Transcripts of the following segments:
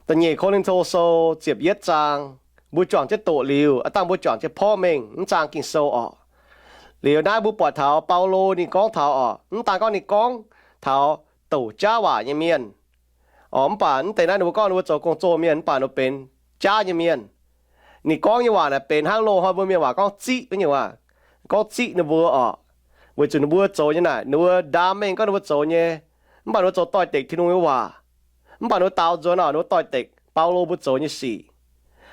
Da'nyeic Ko^lin^to Sou ziepc yietv zaang, mbuo juangc jienv doqc liuz, aav dangh mbuo juangc jienv porv mengh mv zaang Ging-Sou orqc. Liuz naaiv mbuo buatc taux Baulo ninh gorngv taux orqc, mv daan gorngv ninh gorngv taux douc jaav waac nyei mienh orqc, mv baac mv deix naaiv ninh mbuo gorngv ninh mbuo zoux gong-zoh mienh, mv baac ninh mbuo benx jaav nyei mienh. Ninh gorngv nyei waac naaic benx hnangv loz-hnoi mbuo mienh waac gorngv ziqv nyei waac, gorngv ziqv ninh mbuo orqc. Weic zuqc ninh mbuo zoux nyei naaic, ninh mbuo ndaam mengh gorngv ninh mbuo zoux nyei, mv baac ninh mbuo zoux doix-dekc Tin-Hungh nyei waac. Mv baac ninh mbuo daaux nzuonx orqc, ninh mbuo doix-dekc Baulo mbuo zoux nyei sic.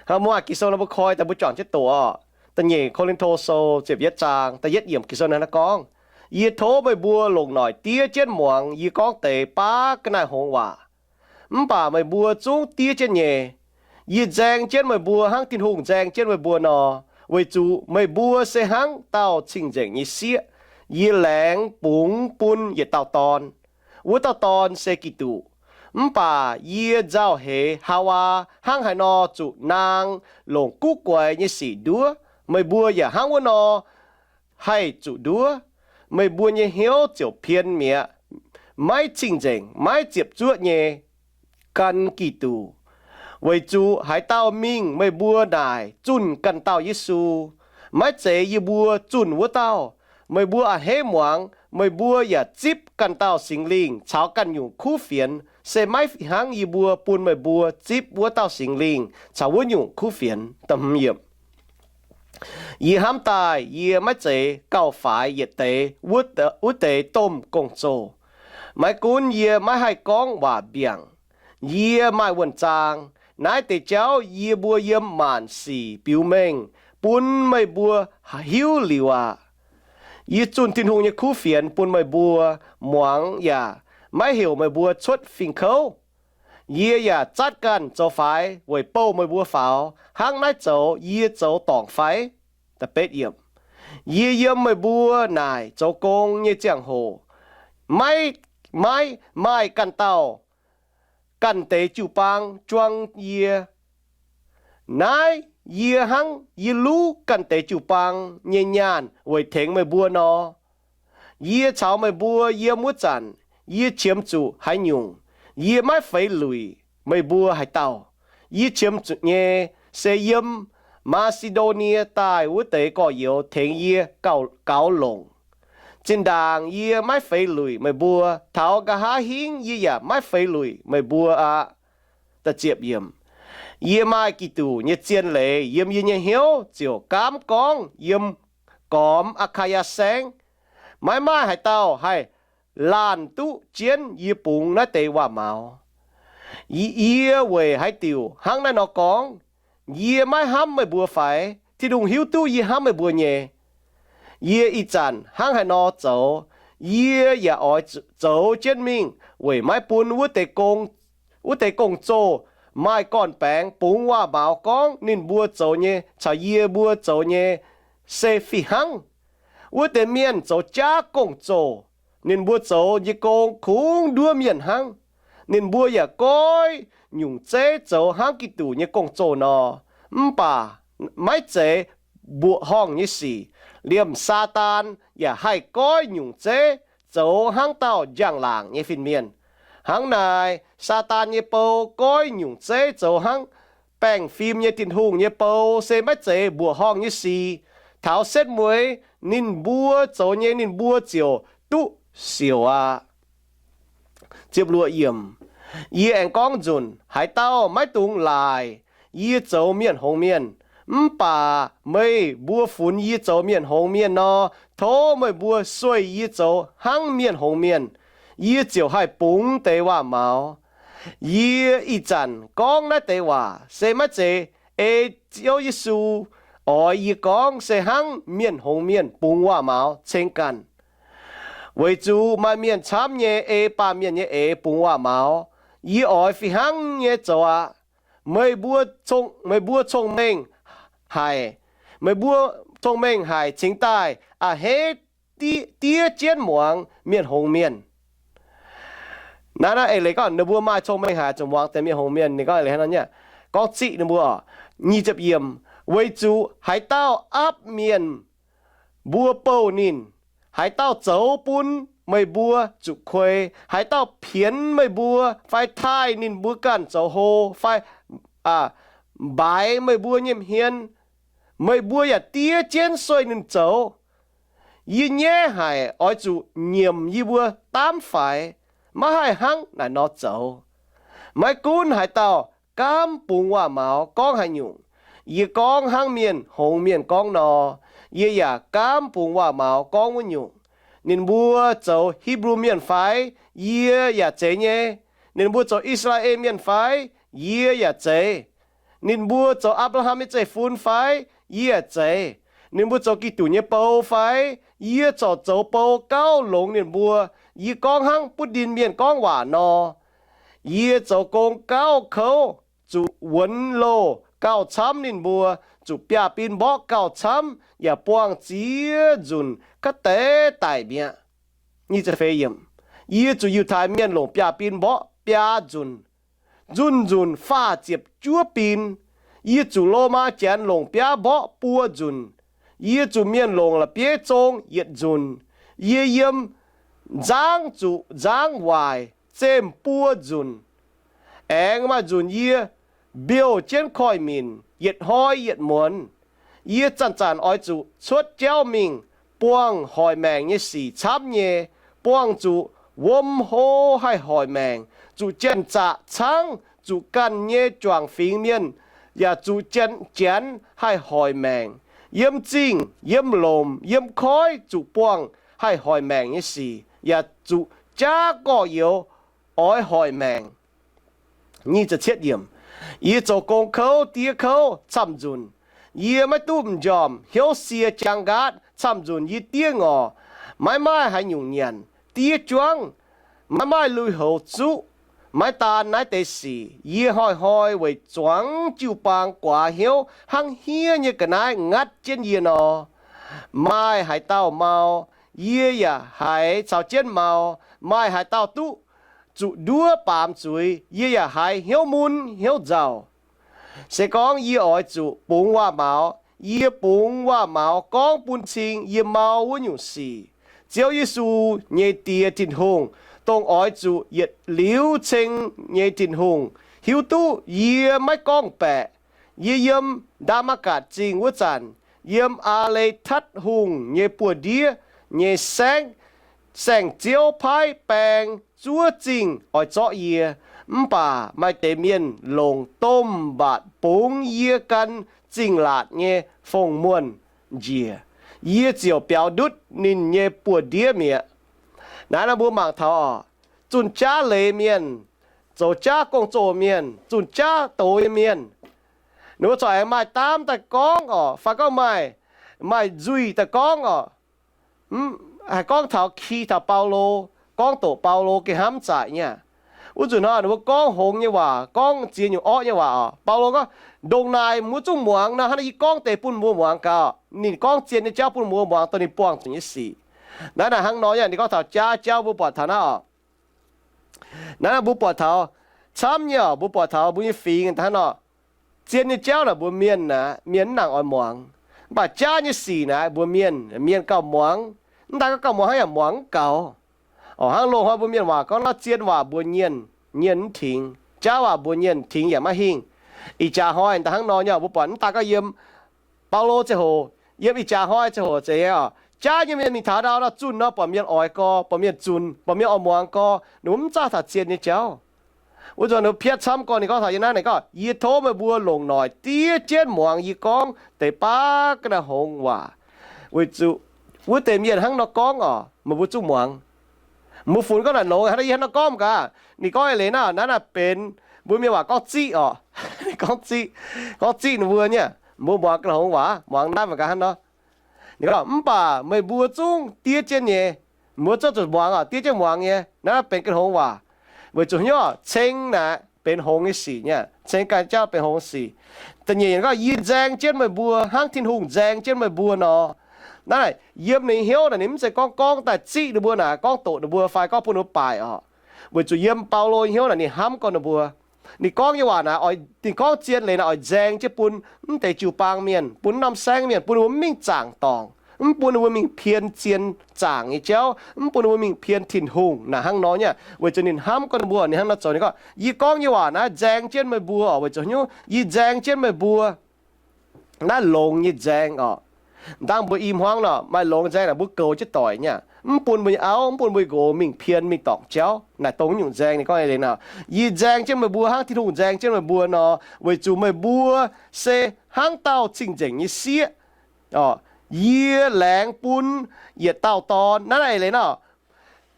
Hnangv mbuo maaih Ging-Sou nor mbuo koi daaih mbuo juangc jienv doqc orqc. Da'nyeic Ko^lin^to Sou ziepc yietv zaang da'yietv yiemc Ging-Sou naaiv gorngv, Yie tov meih mbuo longc noic diev jienv muangx yie gorngv deix baav ga'naaiv hngongx waac. Mv baac meih mbuo zungv diev jienv nyei. Yie nzaeng jienv meih mbuo hnangv Tin-Hungh nzaeng jienv meih mbuo nor, weic zuqc meih mbuo se hnangv dauh cing-nzengc nyei sieqv yie laengz bungx bun yietc dauh dorn. Wuov dauh dorn se Giduc. Mv baac yie nzauh heix Haawaa hnangv haaix nor zuqc naang longc guv guaix nyei sic nduov, meih mbuo yaac hnangv wuov nor haih zuqc nduov. Meih mbuo nyei hnyouv ziouc pien mi'aqv, maiv cing-nzengc, maiv ziepc zuoqv nyei gan Giduc. Weic zuqc haaix dauh mingh meih mbuo naaic zunh ganh dauh Yesu. Maiv zeiz yie mbuo zunh wuov dauh. Meih mbuo a'hneiv muangx, meih mbuo yaac zipv ganh dauh Singx Lingh caux ganh nyungc kuv fienx, se maiv fih hnangv yie mbuo bun meih mbuo zipv wuov dauh Singx Lingh caux wuov nyungc kuv fienx. Yie hnamv daaih yie maiv zeiz gauh faix yietc deix wuov deix domh gong-zoh. Maiv gunv yie maiv haih gorngv waac mbiaangc, yie maaih wuonh zaang. Naaiv deix jauv yie mbuo yiem maanc sic biux mengh bun meih mbuo hiuv liuz aqv. Yie zunh Tin-Hungh nyei kuv fienx bun meih mbuo muangx yaac maiv heuc meih mbuo cuotv fing kouv. Yie yaac zatv ganh zoux faix weic bouh meih mbuo faaux hnangv naaiv zoux yie zoux dorngc fai? Yie yiem meih mbuo naaic zoux gong nyei ziangh hoc maiv, maiv maaih ganh dauh, ganh deix jiu-baang juang yie. Naaiv yie hnangv yie luv ganh deix jiu-baang nyei nyaanh weic tengx meih mbuo nor. Yie caux meih mbuo yiem wuov zanc, yie qiemx zuqc haaix nyungc, yie maiv feix luic meih mbuo haaix dauh. Yie qiemx zuqc nyei se yiem Maa^si^ndo^nie daaih wuov deix gorx-youz tengx yie gaux longc. Zinh ndaangc yie maiv feix luic meih mbuo, taux nqa'haav hingv yie yaac maiv feix luic meih mbuo aqv. Yie maaih Giduc nyei zien leiz yiem yie nyei hnyouv ziouc gaamv gorngv yiem gormx Aa^kaa^yaa Saengv. Maiv maaih haaix dauh haih laanh duqv jienv yie bungx naaiv deix waac-maux. Yie weic haaix diuc hnangv naaiv nor gorngv? Yie maiv hnamv meih mbuo fai? Tin-Hungh hiuv duqv yie hnamv meih mbuo nyei. Yie ih zanc hnangv haaix nor zoux, yie yaac oix zoux jienv mingh weic maiv bun wuov deix gong-zoh maaih gorn-baengx bungx waac-maux gorngv ninh mbuo zoux nyei caux yie mbuo zoux nyei se fih hnangv. Wuov deix mienh zoux jaav gong-zoh. Ninh mbuo zoux nyei gong kungx nduov mienh hnangv. Ninh mbuo yaac goiv nyungc zeiv zoux hnangv Giduc nyei gong-zoh nor, mv baac maiv zeiz mbuoqc horngh nyei sic. Liemh Saadaan yaac haih goiv nyungc zeiv zoux hnangv dauh njang-laangc nyei fin-mienh. Hnangv naaic, Saadaan nyei bou goiv nyungc zeiv zoux hnangv baengh fim nyei Tin-Hungh nyei bou se maiv zeiz mbuoqc horngh nyei sic. Taux setv mueiz ninh mbuo zoux nyei ninh mbuo ziouc duqv siouc aqv. Yie aengx gorngv nzunc, haaix dauh maiv dungx laaic yie zoux mienh hngongx mienh. Mv baac meih mbuo funx yie zoux mienh hngongx mienh nor, tov meih mbuo sueih yie zoux hnangv mienh hngongx mienh, yie ziouc haih bungx deix waac-maux. Yie ih zanc gorngv naaiv deix waac se maiv zeiz ei Ziouv Yesu oix yie gorngv, se hnangv mienh hngongx mienh bungx waac-maux ceng ganh. Weic zuqc maaih mienh camv nyei ei baamh mienh nyei eix bungx waac-maux. Yie oix fih hnangv nyei zoux aqv. Meih mbuo cong-mengh haic, meih mbuo cong-mengh haic cingx daaih a'hneiv diev jienv muangx mienh hngongx mienh. Naaiv, naaiv eix leiz gorngv ninh mbuo maaih cong-mengh haic zuqc muangx deix mienh hngongx mienh. Ninh gorngv eix leiz hnangv nor, gorngv ziqv ninh mbuo. Weic zuqc haaix dauh aapv mienh mbuo bouh ninh, haaix dauh zoux bun meih mbuo zuqc kuei. Haaix dauh pienx meih mbuo fai taaih ninh mbuo ganh zoux hlo fai mbaaix meih mbuo nyei hmien, meih mbuo yaac diev jienv sueih ninh zoux. Yie nyaiv haic oix zuqc nyiemc yie mbuo daamv faix, maiv haih hnangv naaic nor zoux. Maiv gunv haaix dauh gaamv bungx waac-maux gorngv haaix nyungc, yie gorngv hnangv mienh hngongx mienh gorngv nor, yie yaac gaamv bungx waac-maux gorngv wuov nyungc. Ninh mbuo zoux Hipv^lu Mienh fai? Yie yaac zeiz nyei. Ninh mbuo zoux I^saa^laa^en Mienh fai? Yie yaac zeiz. Ninh mbuo zoux Apc^laa^ham nyei zeiv-fun fai? Yie yaac zeiz. Ninh mbuo zoux Giduc nyei bou fai? Yie corc zoux bou gauh longx ninh mbuo. Yie gorngv hnangv buv ndin mienh gorngv waac nor. Yie zoux gong gauh kouv, zuqc wuonx loh gauh camv ninh mbuo, zuqc biaav-bin mborqv gauh camv, yaac buangh ziex nzunc kaav deix daic mi'aqv. Yie zuqc Yiutai Mienh longc biaav-bin mborqv biaa nzunc, nzunc-nzunc faah ziepc juov bin. Yie zuqc Lomaa Janx longc biaav mborqv buo nzunc. Yie zuqc mienh longc la'bieiv zong yietc nzunc. Yie yiem nzangv zuqc nzangv waaic zemh buo nzunc. Aengx maaih nzunc yie mbiouh jienv koiv-minc yietc hnoi yietc muonz. Yie zanc-zanc oix zuqc cuotv jauv mingh buangh hoic maengc nyei sic camv nyei, buangh zuqc wuom hlo haih hoic maengc, zuqc janx-zaqc caangv, zuqc ganh nyei juangc fingx mienh yaac zuqc janx-janx haih hoic maengc, yiem zingh, yiem lomc, yiem koiv zuqc buangh haih hoic maengc nyei sic, yaac zuqc jaav gorx-youz oix hoic maengc. Yie zoux gong kouv diev kouv camv-nzunc. Yie maiv duqv m'njormh hnyouv sie jaang nqaatv camv-nzunc. Yie diev ngorc, maiv maaih haaix nyungc nyanc, diev juangv, maiv maaih lui-houx zuqv. Maiv daan naaiv deix sic, yie hnoi-hnoi weic zuangx jiu-baang guaax hnyouv hnangv hniev nyei ga'naaiv ngatv jienv yie nor. Maaih haaix dauh mau, yie yaac haiz caux jienv mau. Maaih haaix dauh duqv zuqc nduov baamz zuiz, yie yaac haiz hnyouv mun hnyouv nzauh. Se gorngv yie oix zuqc bungx waac-maux, yie bungx waac-maux gorngv bun cing yie mau wuov nyungc sic. Ziouv Yesu nyei Die Tin-Hungh, dongh oix zuqc yietc liuz ceng nyei Tin-Hungh, hiuv duqv yie maiv gorngv-baeqc. Yie yiem Ndaa^matv^gatc Zingh wuov zanc, yiem Aa^le^tatv Hungh nyei buoz-ndiev nyei saengv, saeng-ziouv paaiv baeng zuov zingh oix zorqv yie. Mv baac maaih deix mienh longc domh mbatc bungx yie gan zingh laatc nyei fong-muonh njiec. Yie ziouc biaux ndutv ninh nyei buoz-ndiev mi'aqv. Naaiv nor mbuo mangc taux oc, zunh jaav leiz mienh, zoux jaav gong-zoh mienh, zunh jaav doz nyei mienh, ninh mbuo corc aengx maaih daamv daaih gorngv oc, fai gorngv maaih, maaih nzuih daaih gorngv oc. Haih gorngv taux ki taux Baulo, gorngv doqc Baulo gengh hnamv zaqc nyei aqv. Wuov nzunc hnoi ninh mbuo gorngv hngongx nyei waac, gorngv ziex nyungc orqv nyei waac oc. Baulo gorngv, ndongc naaic mbuo zungv muangx nor, hnangv naaiv yie gorngv deix bun mbuo muangx gaax. Ninh gorngv zien nyei jauv bun mbuo muangx, dongh ninh buangh zuqc nyei sic. Naaiv naaic hnangv nor, yie ninh gorngv taux jaav jauv mbuo buatc taux naaiv oc. Naaiv mbuo buatc taux camv nyei oc, mbuo buatc taux mbuo nyei fingx hnangv nor. Zien nyei jauv naaic mbuo mienh aqv, mienh mv nangc oix muangx. Mv baac jaav nyei sic naaic mbuo mienh, mienh gauh muangx. Mv daan gorngv gauh muangx, hnangv yaac muangx mv gaux. Oc, hnangv loz-hnoi mbuo mienh waac gorngv nor, zien waac mbuox mienh, mienh mv tingx. Jaav waac mbuox mienh tingx yaac maiv hingh. Ih jaax hnoi daaih hnangv nor nyei, mbuo buatc mv daan gorngv yiem Baulo ziangh hoc, yiem ih jaax hnoi ziangh hoc zeiz nyei oc, jaav nyei mienh mingh taux ndau nor, zunh nor buatc mienh oix gorx, buatc mienh zunc, buatc mienh oix muangx gorx, ninh mbuo mv zaah taux zien nyei jauv. Wuov nzunc ninh mbuo piatv camv gorx, ninh gorngv taux yie naaiv, ninh gorngv, yie tov meih mbuo longc noic diev jienv muangx yie gorngv deix baav ga'naaiv hngongx waac, weic zuqc wuov deix mienh hnangv nor gorngv oc, meih mbuo zungv muangx. Mbuo funx gorngv naaic longx, hnangv naaiv yie hnangv nor gorngv gaax. Ninh gorngv eix leiz naaiv, naaiv naaic benx mbuo mienh waac gorngv ziqv oc. Gorngv ziqv, gorngv ziqv ninh mbuo nyei. Mbuo muangx ga'naaiv hngongx waac, muangx naaiv mangc gaax hnangv nor. Ninh gorngv, mv baac meih mbuo zungv diev jienv nyei, mbuo zungv zuqc muangx oc, diev jienv muangx nyei. Naaiv benx ga'naaiv hngongx waac. Weic zuqc hnyouv ceng naaic benx hngongx nyei sic nyei, ceng ganh jauv benx hngongx sic. Da'nyeic gorngv, yie nzaeng jienv meih mbuo hnangv Tin-Hungh nzaeng jienv meih mbuo nor. Naaiv yiem ninh hnyouv naaic ninh mv zeiz gorngv gorngv daaih ziqv ninh mbuo naaic, gorngv doqc ninh mbuo fai gorngv bun ninh mbuo baaic oc. Weic zuqc yiem Baulo hnyouv naaic ninh hnamv gorngv ninh mbuo, ninh gorngv nyei waac naaic, ninh gorngv zien leiz naaic oix nzaeng jienv bun mv deix jiu-baang mienh, bun norm saengv mienh, bun ninh mbuo mv mingh zaangc dorngc. Mv bun ninh mbuo mingh pien zien zaangc nyei jauv, mv bun ninh mbuo mingh pien Tin-Hungh. Naaic hnangv nor nyei, weic zuqc ninh hnamv gorngv ninh mbuo, ninh hnangv nor zoux. Ninh gorngv, yie gorngv nyei waac naaiv nzaeng jienv meih mbuo, weic zuqc hnyouv yie nzaeng jienv meih mbuo naaiv longx nyei nzaeng orqc. Dangh mbuo i hmuangv nor maaih longx nzaeng naaic, mbuo goux jienv doic nyei aqv. Mv bun mbuo nyei auv, mv bun mbuo nyei nqox mingh pien mingh dorngc jauv. Naaic dongh nyungc nzaeng ninh gorngv eix leiz nor, yie nzaeng jienv meih mbuo hnangv Tin-Hungh nzaeng jienv meih mbuo nor, weic zuqc meih mbuo se hnangv dauh cing-nzengc nyei sieqv. Yie laengz bun yietc dauh dorn. Naaiv naaiv eix leiz nor,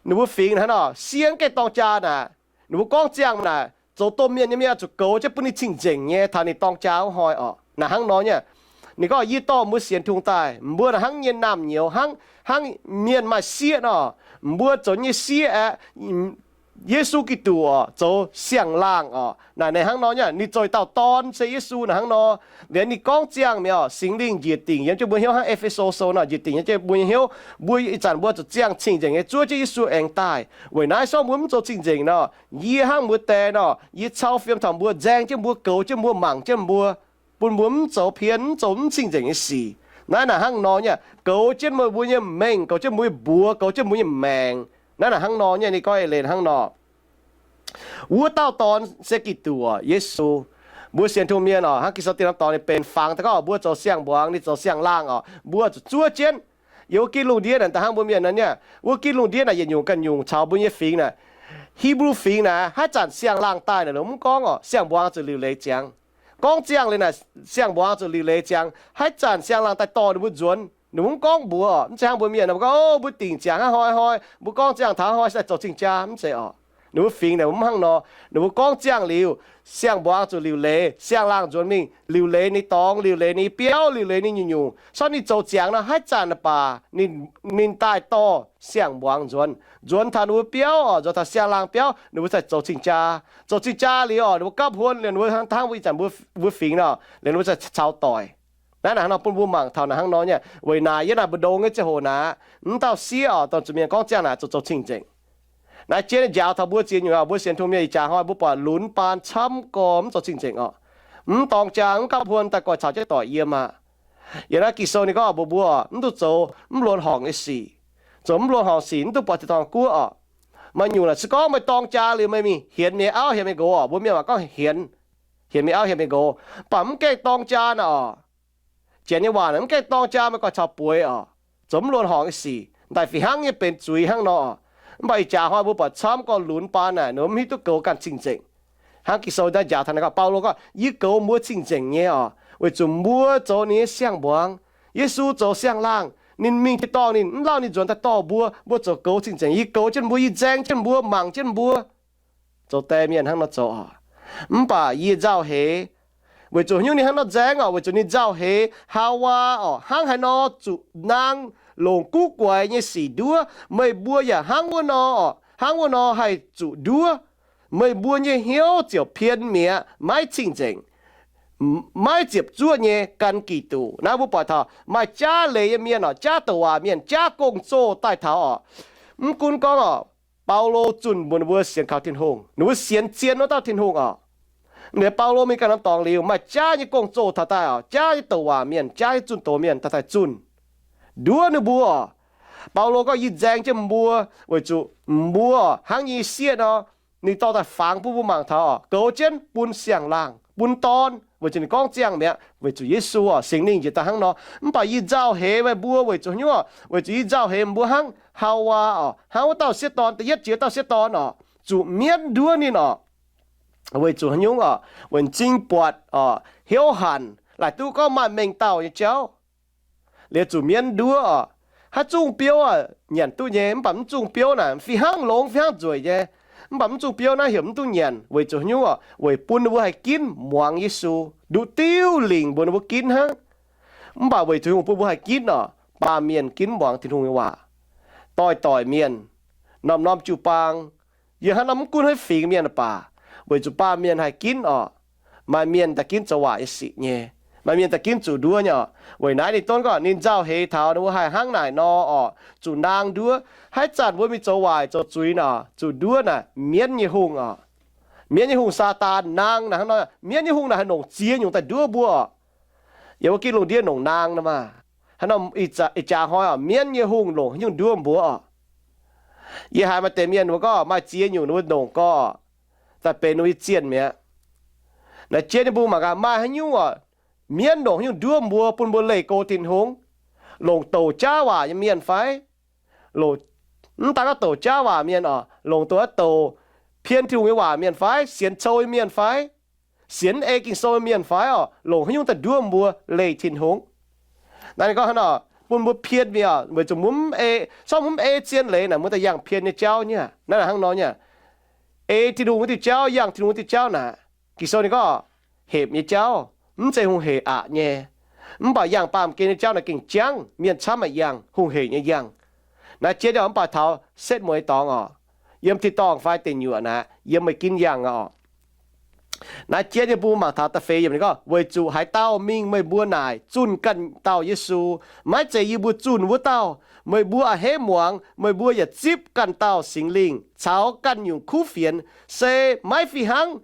ninh mbuo fingx hnangv nor, sieqv mv gaengh dorng jaa naaic, ninh mbuo gorngv ziangh naaic, zoux domh mienh nyei mienh zuqc goux jienv bun ninh cing-nzengc nyei taux ninh dorng jaa wuov hnoi orqc. Naaic hnangv nor nyei. Ninh gorngv, yie dorh mbuo sienx Tin-Hungh daaih, mbuo naaic hnangv nyei naamh nyouz, hnangv, hnangv mienh maaih sieqv nor, mbuo zoux nyei sieqv aeqv, Yesu Giduc orqc, zoux siang-laangh orqc. Naaic ninh hnangv nor nyei, ninh zoux dauh dorn se Yesu naaic hnangv nor. Liuz ninh gorngv ziangh mi'aqv orqc, Singx Lingh njiec dingc yiem jienv mbuo hnyouv hnangv E^fe^so sou nor njiec dingc yiem jienv mbuo nyei hnyouv. Mbuo ih zanc mbuo zuqc ziangh cing-nzengc nyei zuov jienv Yesu aengx daaih. Weic naaiv sorng mbuo mv zoux cing-nzengc nor, yie hnangv mbuo die nor, yie cau fiem taux mbuo, nzaeng jienv mbuo, goux jienv mbuo, mangc jienv mbuo, bun mbuo mv zoux pien, mv zoux mv cing-nzengc nyei sic. Naaiv naaic hnangv nor nyei, goux jienv meih mbuo nyei mengh, goux jienv mbuo nyei mbuox, goux jienv mbuo nyei maengc. Naaiv naaic hnangv nor nyei, ninh gorngv eix leiz hnangv nor. Wuov dauh dorn se Giduc orqc, Yesu. Mbuo sienx Tin-Hungh mienh orqc, hnangv Ging-Sou da'nyeic norm dorngx ninh benx fangx daaih gorngv mbuo zoux siang-mbuangz, ninh zoux siang-laangh orqc, mbuo zuqc zuov jienv. Yiem wuov ginv lungh ndiev naaic, da'hnangv mbuo mienh nor nyei, wuov ginv lungh ndiev naaic yietc nyungc ganh nyungc caux mbuo nyei fingx naaic. Hipv^lu fingx naaic, haaix zanc siang-laangh daaih naaic, ninh mv gorngv orqc, siang-mbuangz zuqc liuc leiz ziangx. Gorngv ziangh liuz naaic, siang-mbuangz zuqc liuc leiz ziangx. Haaix zanc siang-laangh daaih dorh ninh mbuo nzuonx, ninh mv gorngv mbuox orqc. Mv zeiz hnangv mbuo mienh nor, mbuo gorngv, o, mbuo dingc ziangx hnangv hnoi hnoi, mbuo gorngv ziangh taux hnoi se daaih zoux cing jaa, mv zeiz orqc. Ninh mbuo fingx naaic mv hnangv nor. Ninh mbuo gorngv ziangh liuz, siang-mbuangz zuqc liuc leiz, siang-laangh nzuonx mingh liuc leiz ninh dorngx, liuc leiz ninh biauv, liuc leiz ninh nyungc-nyungc. Sorng ninh zoux ziangx nor, haaix zanc naaic baac ninh, ninh daaih dorh siang-mbuangz nzuonx, nzuonx taux ninh mbuo biauv orqc, nzuonx taux siang-laangh biauv, ninh mbuo daaih zoux cing jaa. Zoux cing jaa liuz orqc, ninh mbuo gapv huon liuz, ninh mbuo hnangv, hnangv mbuo ih zanc mbuo, mbuo fingx nor, liuz ninh mbuo daaih caux doic. Naaiv naaic hnangv nor bun mbuo mangc taux naaic hnangv nor nyei. Weic naaic yiem naaic mbu'ndongx nyei ziangh hoc naaic, mv dauh sieqv orqc, dongh zuqc mienh gorngv ziangh naaic zuqc zoux cing-nzengc. Naaiv jiex njaaux taux mbuo ziex nyungc orqc, mbuo sienx Tin-Hungh mienh ih jaax hnoi mbuo buatc lunx baan camv gorx mv zoux cing-nzengc orqc. Mv dorng jaa, mv gapv huon daaih goix caux jienv doic yiem aqv. Yiem naaiv Ging-Sou ninh gorngv mbuox mbuo mv duqv zoux mv luonx horngc nyei sic. Zoux mv luonx horngc sic mv duqv buatc tin-dorngh guoqv orqc. Maaih nyungc naaic se gorngv meih dorng jaa liuz meih mingh hienx meih auv hienx meih nqox orqc, mbuo mienh waac gorngv hienx, hienx meih auv hienx meih nqox, mv baac mv gaengh dorng jaa naaic orqc. Janx nyei waac naaic, mv gaengh dorng jaa meih goix caux bueix orqc, zoux mv luonx horngc nyei sic, daaih fih hnangv nyei benx zuiz hnangv nor. Mv baac ih jaax hnoi mbuo buatc camv gorx lunx baan naaic, ninh mbuo mv hiuv duqv goux ganh cing-nzengc. Hnangv Ging-Sou naaiv njaaux taux naaic gorngv, Baulo gorngv, yie goux mbuo cing-nzengc nyei orqc, weic zuqc mbuo zoux ninh nyei siang-mbuangz. Yesu zoux siang-laangh, ninh mingh tin-dorngh ninh mv lauh ninh nzuonx daaih dorh mbuo, mbuo zoux goux cing-nzengc. Yie goux jienv mbuo, yie nzaeng jienv mbuo, mangc jienv mbuo. Zoux die mienh hnangv nor zoux orqc. Mv baac yie nzauh heix, weic zuqc haaix nyungc ninh hnangv nor nzaeng orqc, weic zuqc ninh nzauh heix, Haawaa orqc, hnangv haaix nor zuqc naang longc guv guaix nyei sic nduov, meih mbuo yaac hnangv wuov nor orqc, hnangv wuov nor haih zuqc nduov. Meih mbuo nyei hnyouv ziouc pien mi'aqv, maiv cing-nzengc, maiv ziepc zuoqv nyei gan Giduc. Naaiv mbuo buatc taux maaih jaav leiz nyei mienh orqc, jaav douc waac mienh, jaav gong-zoh daaih taux orqc. Mv gunv gorngv orqc, Baulo zunh mbuox ninh mbuo sienx kaux Tin-Hungh, ninh mbuo sienx zien wuov dauh Tin-Hungh orqc. Liuz Baulo mingh ganh norm dorngx liuz, maaih jaav nyei gong-zoh taux daaih orqc, jaav nyei douc waac mienh, jaav nyei zunh doz mienh taux daaih zunh, nduov ninh mbuo orqc. Baulo gorngv, yie nzaeng jienv mbuo weic zuqc mbuo hnangv nyei sieqv nor. Ninh dorh daaih fangx bun mbuo mangc taux orqc, goux jienv bun siang-laangh, bun dorn, weic zuqc ninh gorngv ziangh mi'aqv, weic zuqc Yesu orqc, Singx Lingh njiec daaih hnangv nor. Mv baac yie nzauh heix meih mbuo weic zuqc haaix nyungc orqc? Weic zuqc yie nzauh heix mbuo hnangv Haawaa orqc, hnangv wuov dauh sieqv dorn, da'yietv jiex dauh sieqv dorn orqc, zuqc mienv nduov ninh orqc. Weic zuqc haaix nyungc orqc? Weic m'zing buatc orqc, hnyouv hanc, laaic duqv gorngv maaih mengh dauh nyei jauv. Liuz zuqc mienv nduov orqc. Haaix zungh biouv nyanc duqv nyei, mv baac mv zungh biouv naaic fih hnangv longx, fih hnangv nzueic nyei. Mv baac mv zungh biouv naaiv heuc mv duqv nyanc weic zuqc haaix nyungc orqc? Weic bun ninh mbuo haih ginv muangx Yesu, nduqc diuv lingc mbuox ninh mbuo ginv hnangv. Mv baac weic zuqc Tin-Hungh bun mbuo haih ginv orqc, baamh mienh ginv muangx Tin-Hungh nyei waac. Doix-doix mienh, norm-norm jiu-baang, yie hnangv naaiv mv gunv haaix fingx mienh baac, weic zuqc baamh mienh haih ginv orqc. Maaih mienh daaih ginv zoux waaic nyei sic nyei. Maaih mienh daaih ginv zuqc nduov nyei orqc. Weic naaiv ninh donv gorngv ninh nzauh heix taux ninh mbuo haih hnangv naaic nor orqc, zuqc naang nduov. Haaix zanc mbuo mingh zoux waaic zoux zuiz nor, zuqc nduov naaic mienv nyei hungh orqc. Mienv nyei hungh Saadaan naang naaic hnangv nor, mienv nyei hungh naaic haih nongc ziex nyungc daaih nduov mbuo orqc. Yiem wuov ginv lungh ndiev nongc naang nor maah. Hnangv nor ih jaax hnoi oc, mienv nyei hungh longc haaix nyungc nduov mbuo oc? Yie haiz maaih deix mienh mbuo gorngv maaih ziex nyungc ninh mbuo longc gorx, daaih benx ninh mbuo nyei zienh mi'aqv. Naaiv jien nyei mbuo mangc gaax maaih haaix nyungc oc, mienv longc haaix nyungc nduov mbuo bun mbuo leih go Tin-Hungh? Longc douc jaav waac nyei mienh fai? Longc, mv daan gorngv douc jaav waac mienh oc, longc douc, douc pien Tin-Hungh nyei waac mienh fai? Sienx cou nyei mienh fai? Sienx ei Ging-Sou nyei mienh fai oc? Longc haaix nyungc daaih nduov mbuo leih Tin-Hungh? Naaiv ninh gorngv hnangv nor, bun mbuo pien mi'aqv, weic zuqc mbuo mv ei, corc mbuo mv ei zien leiz naaic, mbuo daaih yangh pien nyei jauv nyei. Naaiv hnangv nor nyei, ei Tin-Hungh wuov diuh jauv, yangh Tin-Hungh wuov diuh jauv naaic. Ging-Sou ninh gorngv hepc nyei jauv, mv zeiz hungh hec aqc nyei. Mv baac yangh baamh gen nyei jauv naaic gengh jangv, mienh camv maaih yangh, hungh hec nyei yangh. Naaiv jien nyei oc, mv baac taux setv mueiz dorngx oc, yiem tin-dorngh fai deic nyuoqc naaic, yiem meih ginv yangh oc. Naaiv jien nyei mbuo mangc taux da'feix yiemc ninh gorngv, weic zuqc haaix dauh mingh meih mbuo naaic zunh ganh dauh Yesu, maiv zeiz yie mbuo zunh wuov dauh, meih mbuo a'hneiv muangx, meih mbuo yaac zipv ganh dauh Singx Lingh caux ganh nyungc kuv fienx, se maiv fih hnangv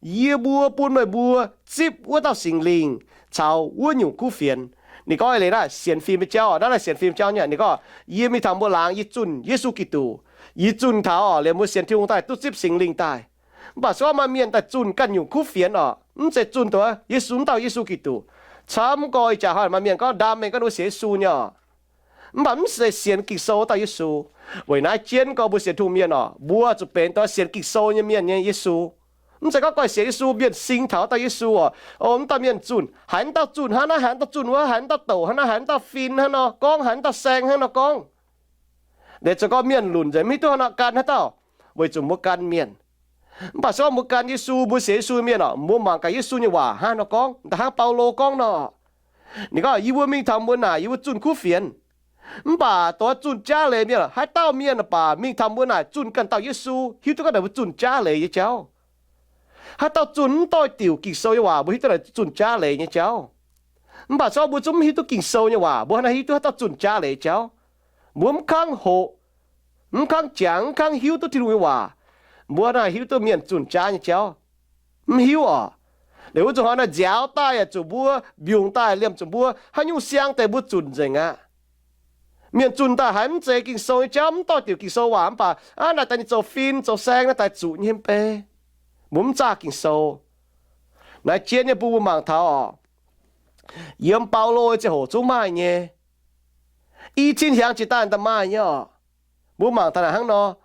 yie mbuo bun meih mbuo zipv wuov dauh Singx Lingh caux wuov nyungc kuv fienx. Ninh gorngv eix leiz naaiv sienx fim nyei jauv, naaiv naaiv sienx fim jauv nyei. Ninh gorngv, yie mingh taux mbuo laangz yie zunh Yesu Giduc, yie zunh taux oc, liemh mbuo sienx Tin-Hungh daaih duqv zipv Singx Lingh daaih. Mv baac se gorngv maaih mienh daaih zunh ganh nyungc kuv fienx oc, mv zeiz zunh douc Yesu, mv dauh Yesu Giduc. Camv gorx ih jaax hnoi maaih mienh gorngv ndaam mengh gorngv ninh mbuo sienx Yesu nyei oc, mv baac mv zeiz sienx Ging-Sou dauh Yesu. Weic naaiv jien gorx mbuo sienx Tin-Hungh mienh oc, mbuo zuqc benx douc sienx Ging-Sou nyei mienh nyei Yesu. Mv zeiz gorngv gorx sienx Yesu mienh sing taux dauh Yesu oc, o, mv dauh mienh zunh, haiz mv dauh zunh hnangv naaiv, haiz mv dauh zunh wuov, haiz mv dauh douc hnangv naaiv, haiz mv dauh fin hnangv nor gorngv, haiz mv dauh saeng hnangv nor gorngv. Liuz zoux gorngv mienh lunc nzengc, mv hiuv duqv hnangv nor gan haaix dauh, weic zuqc mbuo gan mienh. Mv baac se gorngv mbuo gan Yesu, mbuo sienx Yesu mienh oc, mbuo mangc gaax Yesu nyei waac hnangv nor gorngv, da'hnangv Baulo gorngv nor, ninh gorngv, yie mbuo mingh taux mbuo naaic yie mbuo zunh kuv fienx. Mv baac dongh zunh jaav leiz mienh, haaix dauh mienh baac mingh taux mbuo naaic zunh ganh dauh Yesu, hiuv duqv gorngv naaic mbuo zunh jaav leiz nyei jauv. Haaix dauh zunh mv doix-diuc Ging-Sou nyei waac, mbuo hiuv duqv naaic zunh jaav leiz nyei jauv. Mv baac se gorngv mbuo zungv mv hiuv duqv Ging-Sou nyei waac, mbuo hnangv naaiv hiuv duqv haaix dauh zunh jaav leiz jauv. Mbuo mv kangv hoqc, mv kangv jangx, mv kangv hiuv duqv Tin-Hungh nyei waac, mbuo hnangv naaiv hiuv duqv mienh zunh jaav nyei jauv. Mv hiuv oc. Liuz wuov zuqc hnoi naaiv nziaaux daaih yaac zuqc mbuo, mbiungc daaih liemh zuqc mbuo, haaix nyungc siang deix mbuo zunh nzengc aqv. Mienh zunh daaih haiz mv zeiz Ging-Sou nyei jauv, mv doix-diuc Ging-Sou waac mv baac aav naaic daaih ninh zoux fin zoux saeng naaiv daaih zuqc nyei mv bei. Mbuo mv zaah Ging-Sou. Naaiv jien nyei mbuo mbuo mangc taux oc, yiem Baulo nyei ziangh hoc zungv maaih nyei. I cin hiangx jiex daaih daaih maaih nyei oc. Mbuo mangc taux naaic hnangv nor,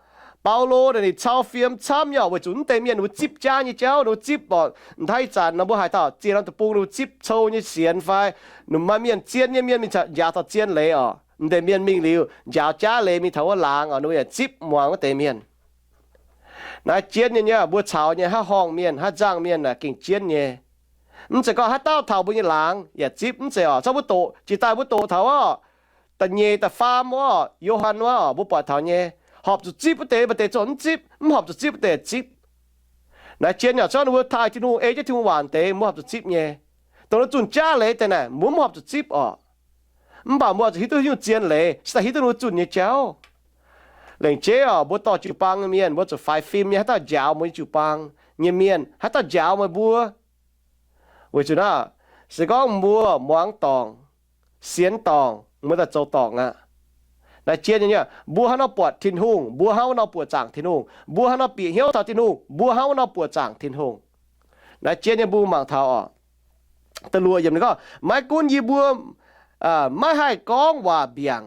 Baulo naaic ninh cau fiem camv nyei oc, weic zuqc mv deix mienh ninh mbuo zipv jaav nyei jauv, ninh mbuo zipv oc. Ntaiv zanc nor mbuo haaix dauh ziex norm deic-bung ninh mbuo zipv cou nyei sienx fai, ninh maaih mienh zien nyei mienh mingh njaaux taux zien leiz oc. Mv deix mienh mingh liuz njaaux jaav leiz mingh taux wuov laangz oc, ninh mbuo yaac zipv muangx wuov deix mienh. Naaiv jien nyei nyei, mbuo caux nyei haaix horngh mienh, haaix nzangh mienh aeqv, gengh jien nyei. Mv zeiz gorngv haaix dauh taux mbuo nyei laangz yaac zipv, mv zeiz oc. Corc mbuo doqc, jiex daaih mbuo doqc taux wuov, da'nyeic da'faam wuov, Yo^han wuov, mbuo buatc taux nyei. Horpc zuqc zipv wuov deix, maaih deix zorqv mv zipv, mv horpc zuqc zipv wuov deix zipv. Naaiv jien nyei, corc ninh mbuo taaih Tin-Hungh, ei jienv Tin-Hungh waac deix, mbuo horpc zuqc zipv nyei. Dongh ninh zunh jaav leiz deix naaic, mbuo mv horpc zuqc zipv oc. Mv baac mbuo zuqc hiuv duqv nyungc zien leiz, se daaih hiuv duqv ninh mbuo zunh nyei jauv. Lengc jeiv oc, mbuo dorh jiu-baang nyei mienh, mbuo zuqc faix fim nyei, haaix dauh njaaux mbuo nyei jiu-baang nyei mienh, haaix dauh njaaux meih mbuo. Weic zuqc naaiv, se gorngv mbuo muangx dorngc, sienx dorngc, mbuo daaih zoux dorngc aqv. Naaiv jien nyei, mbuo hnangv nor buatc Tin-Hungh, mbuo hnangv wuov nor buoqc zaangc Tin-Hungh, mbuo hnangv nor bieqc hnyouv taux Tin-Hungh, mbuo hnangv wuov nor buoqc zaangc Tin-Hungh. Naaiv jien nyei mbuo mangc taux oc, da'luoqc yiemc ninh gorngv, maiv gunv yie mbuo maiv haih gorngv waac mbiaangc,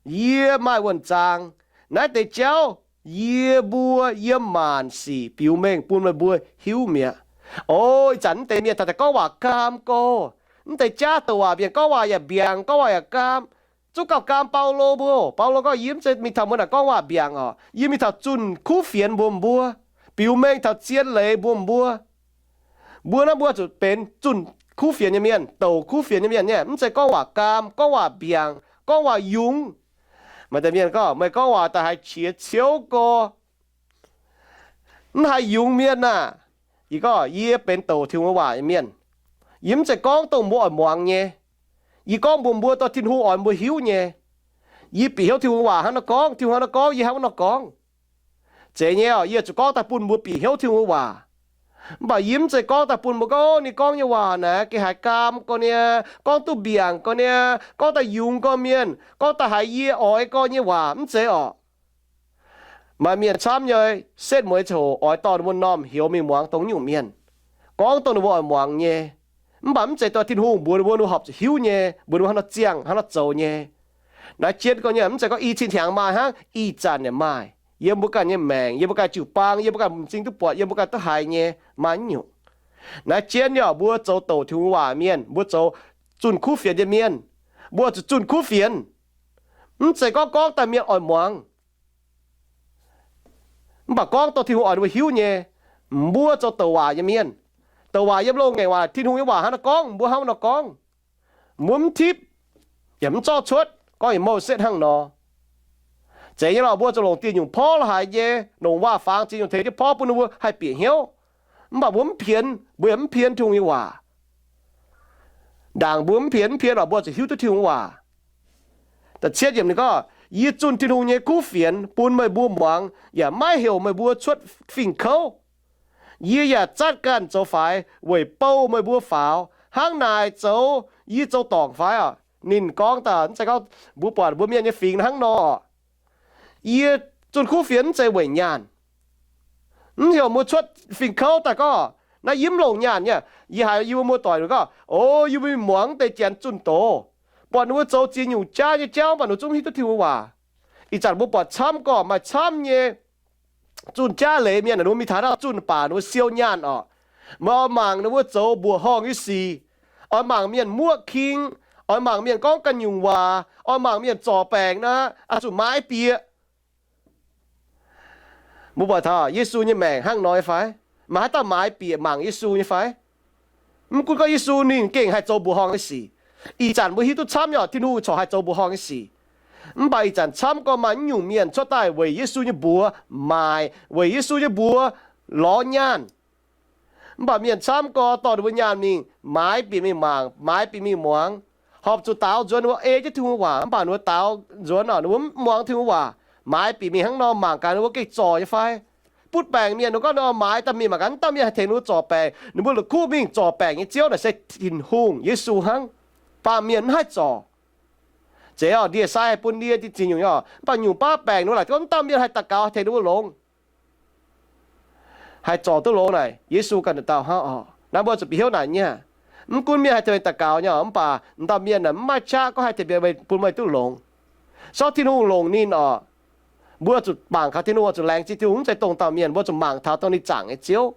yie maaih wuonh zaang. Naaiv deix jauv yie mbuo yiem maanc sic biux mengh bun meih mbuo hiuv mi'aqv. O, ih zanc mv deix mienh taux daaih gorngv waac gaam go. Mv deix jaav douc waac mbiaangc, gorngv waac yaac mbiaangc, gorngv waac yaac gaam. Zungv gauh gaam Baulo mbuo. Baulo gorngv, yie mv zeiz mingh taux mbuo naaic gorngv waac mbiaangc oc. Yie mingh taux zunh kuv fienx mbuox mbuo, biux mengh taux zien leiz mbuox mbuo. Mbuo naaiv mbuo zuqc benx zunh kuv fienx nyei mienh, douc kuv fienx nyei mienh nyei, mv zeiz gorngv waac gaam, gorngv waac mbiaangc, gorngv waac yungz. Maaih deix mienh gorngv, meih gorngv waac daaih haiz qiex ciouv go, mv haih yungz mienh aah! Yie gorngv, yie benx douc Tin-Hungh waac nyei mienh. Yie mv zeiz gorngv dongh mbuo oix muangx nyei. Yie gorngv mbuox mbuo dongh Tin-Hungh oix mbuo hiuv nyei. Yie bieqc hnyouv Tin-Hungh waac hnangv nor gorngv, Tin-Hungh hnangv nor gorngv, yie hnangv wuov nor gorngv. Zeiz nyei oc, yie zuqc gorngv daaih bun mbuo bieqc hnyouv Tin-Hungh waac. Mv baac yie mv zeiz gorngv daaih bun mbuo gorngv, ninh gorngv nyei waac naaic geh haaix gaam gorx nie, gorngv duqv mbiaangc gorx nie, gorngv daaih yungz gorx mienh, gorngv daaih haiz yie oix gorx nyei waac, mv zeiz orqc. Maaih mienh camv nyei setv mueiz ziangh hoc oix dorh ninh mbuo m'normh heuc mingh muangx dongh nyungc mienh, gorngv dongh ninh mbuo oix muangx nyei. Mv baac mv zeiz dongh Tin-Hungh mbuox ninh mbuo, ninh mbuo horpc zuqc hiuv nyei, mbuox ninh mbuo hnangv nor ziangh, hnangv nor zoux nyei. Naaiv jienv gorx nyei, mv zeiz gorngv i cin hnyangx maaih hnangv, ih zanc yaac maaih. Yiem mbuo ganh nyei maengc, yiem mbuo ganh jiu-baang, yie mbuo ganh m'zing duqv buatc, yiem mbuo ganh duqv haiz nyei, maaih nyungc. Naaiv jienv nyei orqc, mbuo zoux douc Tin-Hungh waac mienh, mbuo zoux zunh kuv fienx nyei mienh, mbuo zuqc zunh kuv fienx. Mv zeiz gorngv gorngv daaih mienh oix muangx. Mv baac gorngv dongh Tin-Hungh oix ninh mbuo hiuv nyei. Mbuo zoux douc waac nyei mienh, douc waac yiem loz-ngaengc waac, Tin-Hungh nyei waac hnangv nor gorngv, mbuo hnangv nor gorngv. Mbuo mv tipv, yaac mv zorqv cuotv gorngv yietc mouh setv hnangv nor. Zeiz nyei lorqc, mbuo zuqc longc dieh nyungc porv la'haaix nyei, longc waac-fangx ziex nyungc tengx jienv porv bun ninh mbuo haih bieqc hnyouv. Mv baac mbuo mv pienx, mbuo yaac mv pienx Tin-Hungh nyei waac. Ndaangc mbuo mv pienx, mv pienx lorqc, mbuo zuqc hiuv duqv Tin-Hungh waac. Da'cietv yiemc ninh gorngv, yie zunh Tin-Hungh nyei kuv fienx bun meih mbuo muangx, yaac maiv heuc meih mbuo cuotv fing-kouv. Yie yaac zatv ganh zoux faix weic bou meih mbuo faaux. Hnangv naaic zoux yie zoux dorngc fai orqc? Ninh gorngv daaih, mv zeiz gorngv mbuo buatc mbuo mienh nyei fingx hnangv nor. Yie zunh kuv fienx mv zeiz weic nyaanh, mv heuc mbuo cuotv fing-kouv daaih gorngv, naaiv yie mv longc nyaanh nyei. Yie haiz yie mbuo muoz-doic gorngv, o, yie mbuo mingh muangx deix janx zunh doz, buatc ninh mbuo zoux ziex nyungc jaav nyei jauv, mv baac ninh zungv hiuv duqv Tin-Hungh waac. Ih zanc mbuo buatc camv gorqv maaih camv nyei zunh jaav leiz mienh, ninh mbuo mingh taux naaiv zunh baac ninh mbuo siou nyaanh orqc. Meih oix mangc ninh mbuo zoux mbuoqc horngh nyei sic, oix mangc mienh muoqv king, oix mangc mienh gorngv ganh nyungc waac, oix mangc mienh zorc baengc naaic, oix zuqc maaiz bieqc. Mbuo buatc taux Yesu nyei maengc hnangv nor nyei fai? Maaih haaix dauh maaiz bieqc mangc Yesu nyei fai? Mv gunv gorngv Yesu ninh gengh haih zoux mbuoqc horngh nyei sic. Ih zanc mbuo hiuv duqv camv nyei orqc, Tin-Hungh corc haih zoux mbuoqc horngh nyei sic. Mv baac ih zanc camv gorqv maaih nyungc mienh cuotv daaih weic Yesu nyei mbuox maaic, weic Yesu nyei mbuox lorz nyaanh. Mv baac mienh camv gorqv dorh ninh mbuo nyaanh mingh maaiz bieqc mingh mangc, maaiz bieqc mingh muangx, horpc zuqc daaux nzuonx ninh mbuo ei jienv Tin-Hungh waac. Mv baac ninh mbuo daaux nzuonx orqc, ninh mbuo mv muangx Tin-Hungh waac, maaiz bieqc mingh hnangv nor, mangc gaax ninh mbuo gengh zorc nyei fai. Butv baengc mienh ninh gorngv ninh oix maaiz daaih mingh, mangc gaax mv dauh mienh haih tengx ninh mbuo zorc baengc. Ninh mbuo la'kuqv mingh, zorc baengc nyei Ziouv naaic se Tin-Hungh, Yesu hnangv. Baamh mienh mv haih zorc. Zeiz orqc, ndie-sai haih bun ndie ziex nyungc nyei orqc, mv baac nyungc baav baengc ninh mbuo laaic gorngv mv dauh mienh haih daux gaux haih tengx ninh mbuo longx, haih zorc duqv longx naaic, Yesu ganh nduqc dauh hnangv orqc. Naaiv mbuo zuqc bieqc hnyouv naaic nyei aqv. Mv gunv mienh haih tengx daux gaux nyei orqc, mv baac m'dauh mienh naaic mv maaih qaqv gorngv haih tengx mienh bun meih duqv longx. Sortv Tin-Hungh longc ninh orqc. Mbuo zuqc mangc kaux Tin-Hungh, zuqc laengz zingh Tin-Hungh, mv zeiz dongh dauh mienh, mbuo zuqc mangc taux dongh ninh zaangc nyei Ziouv.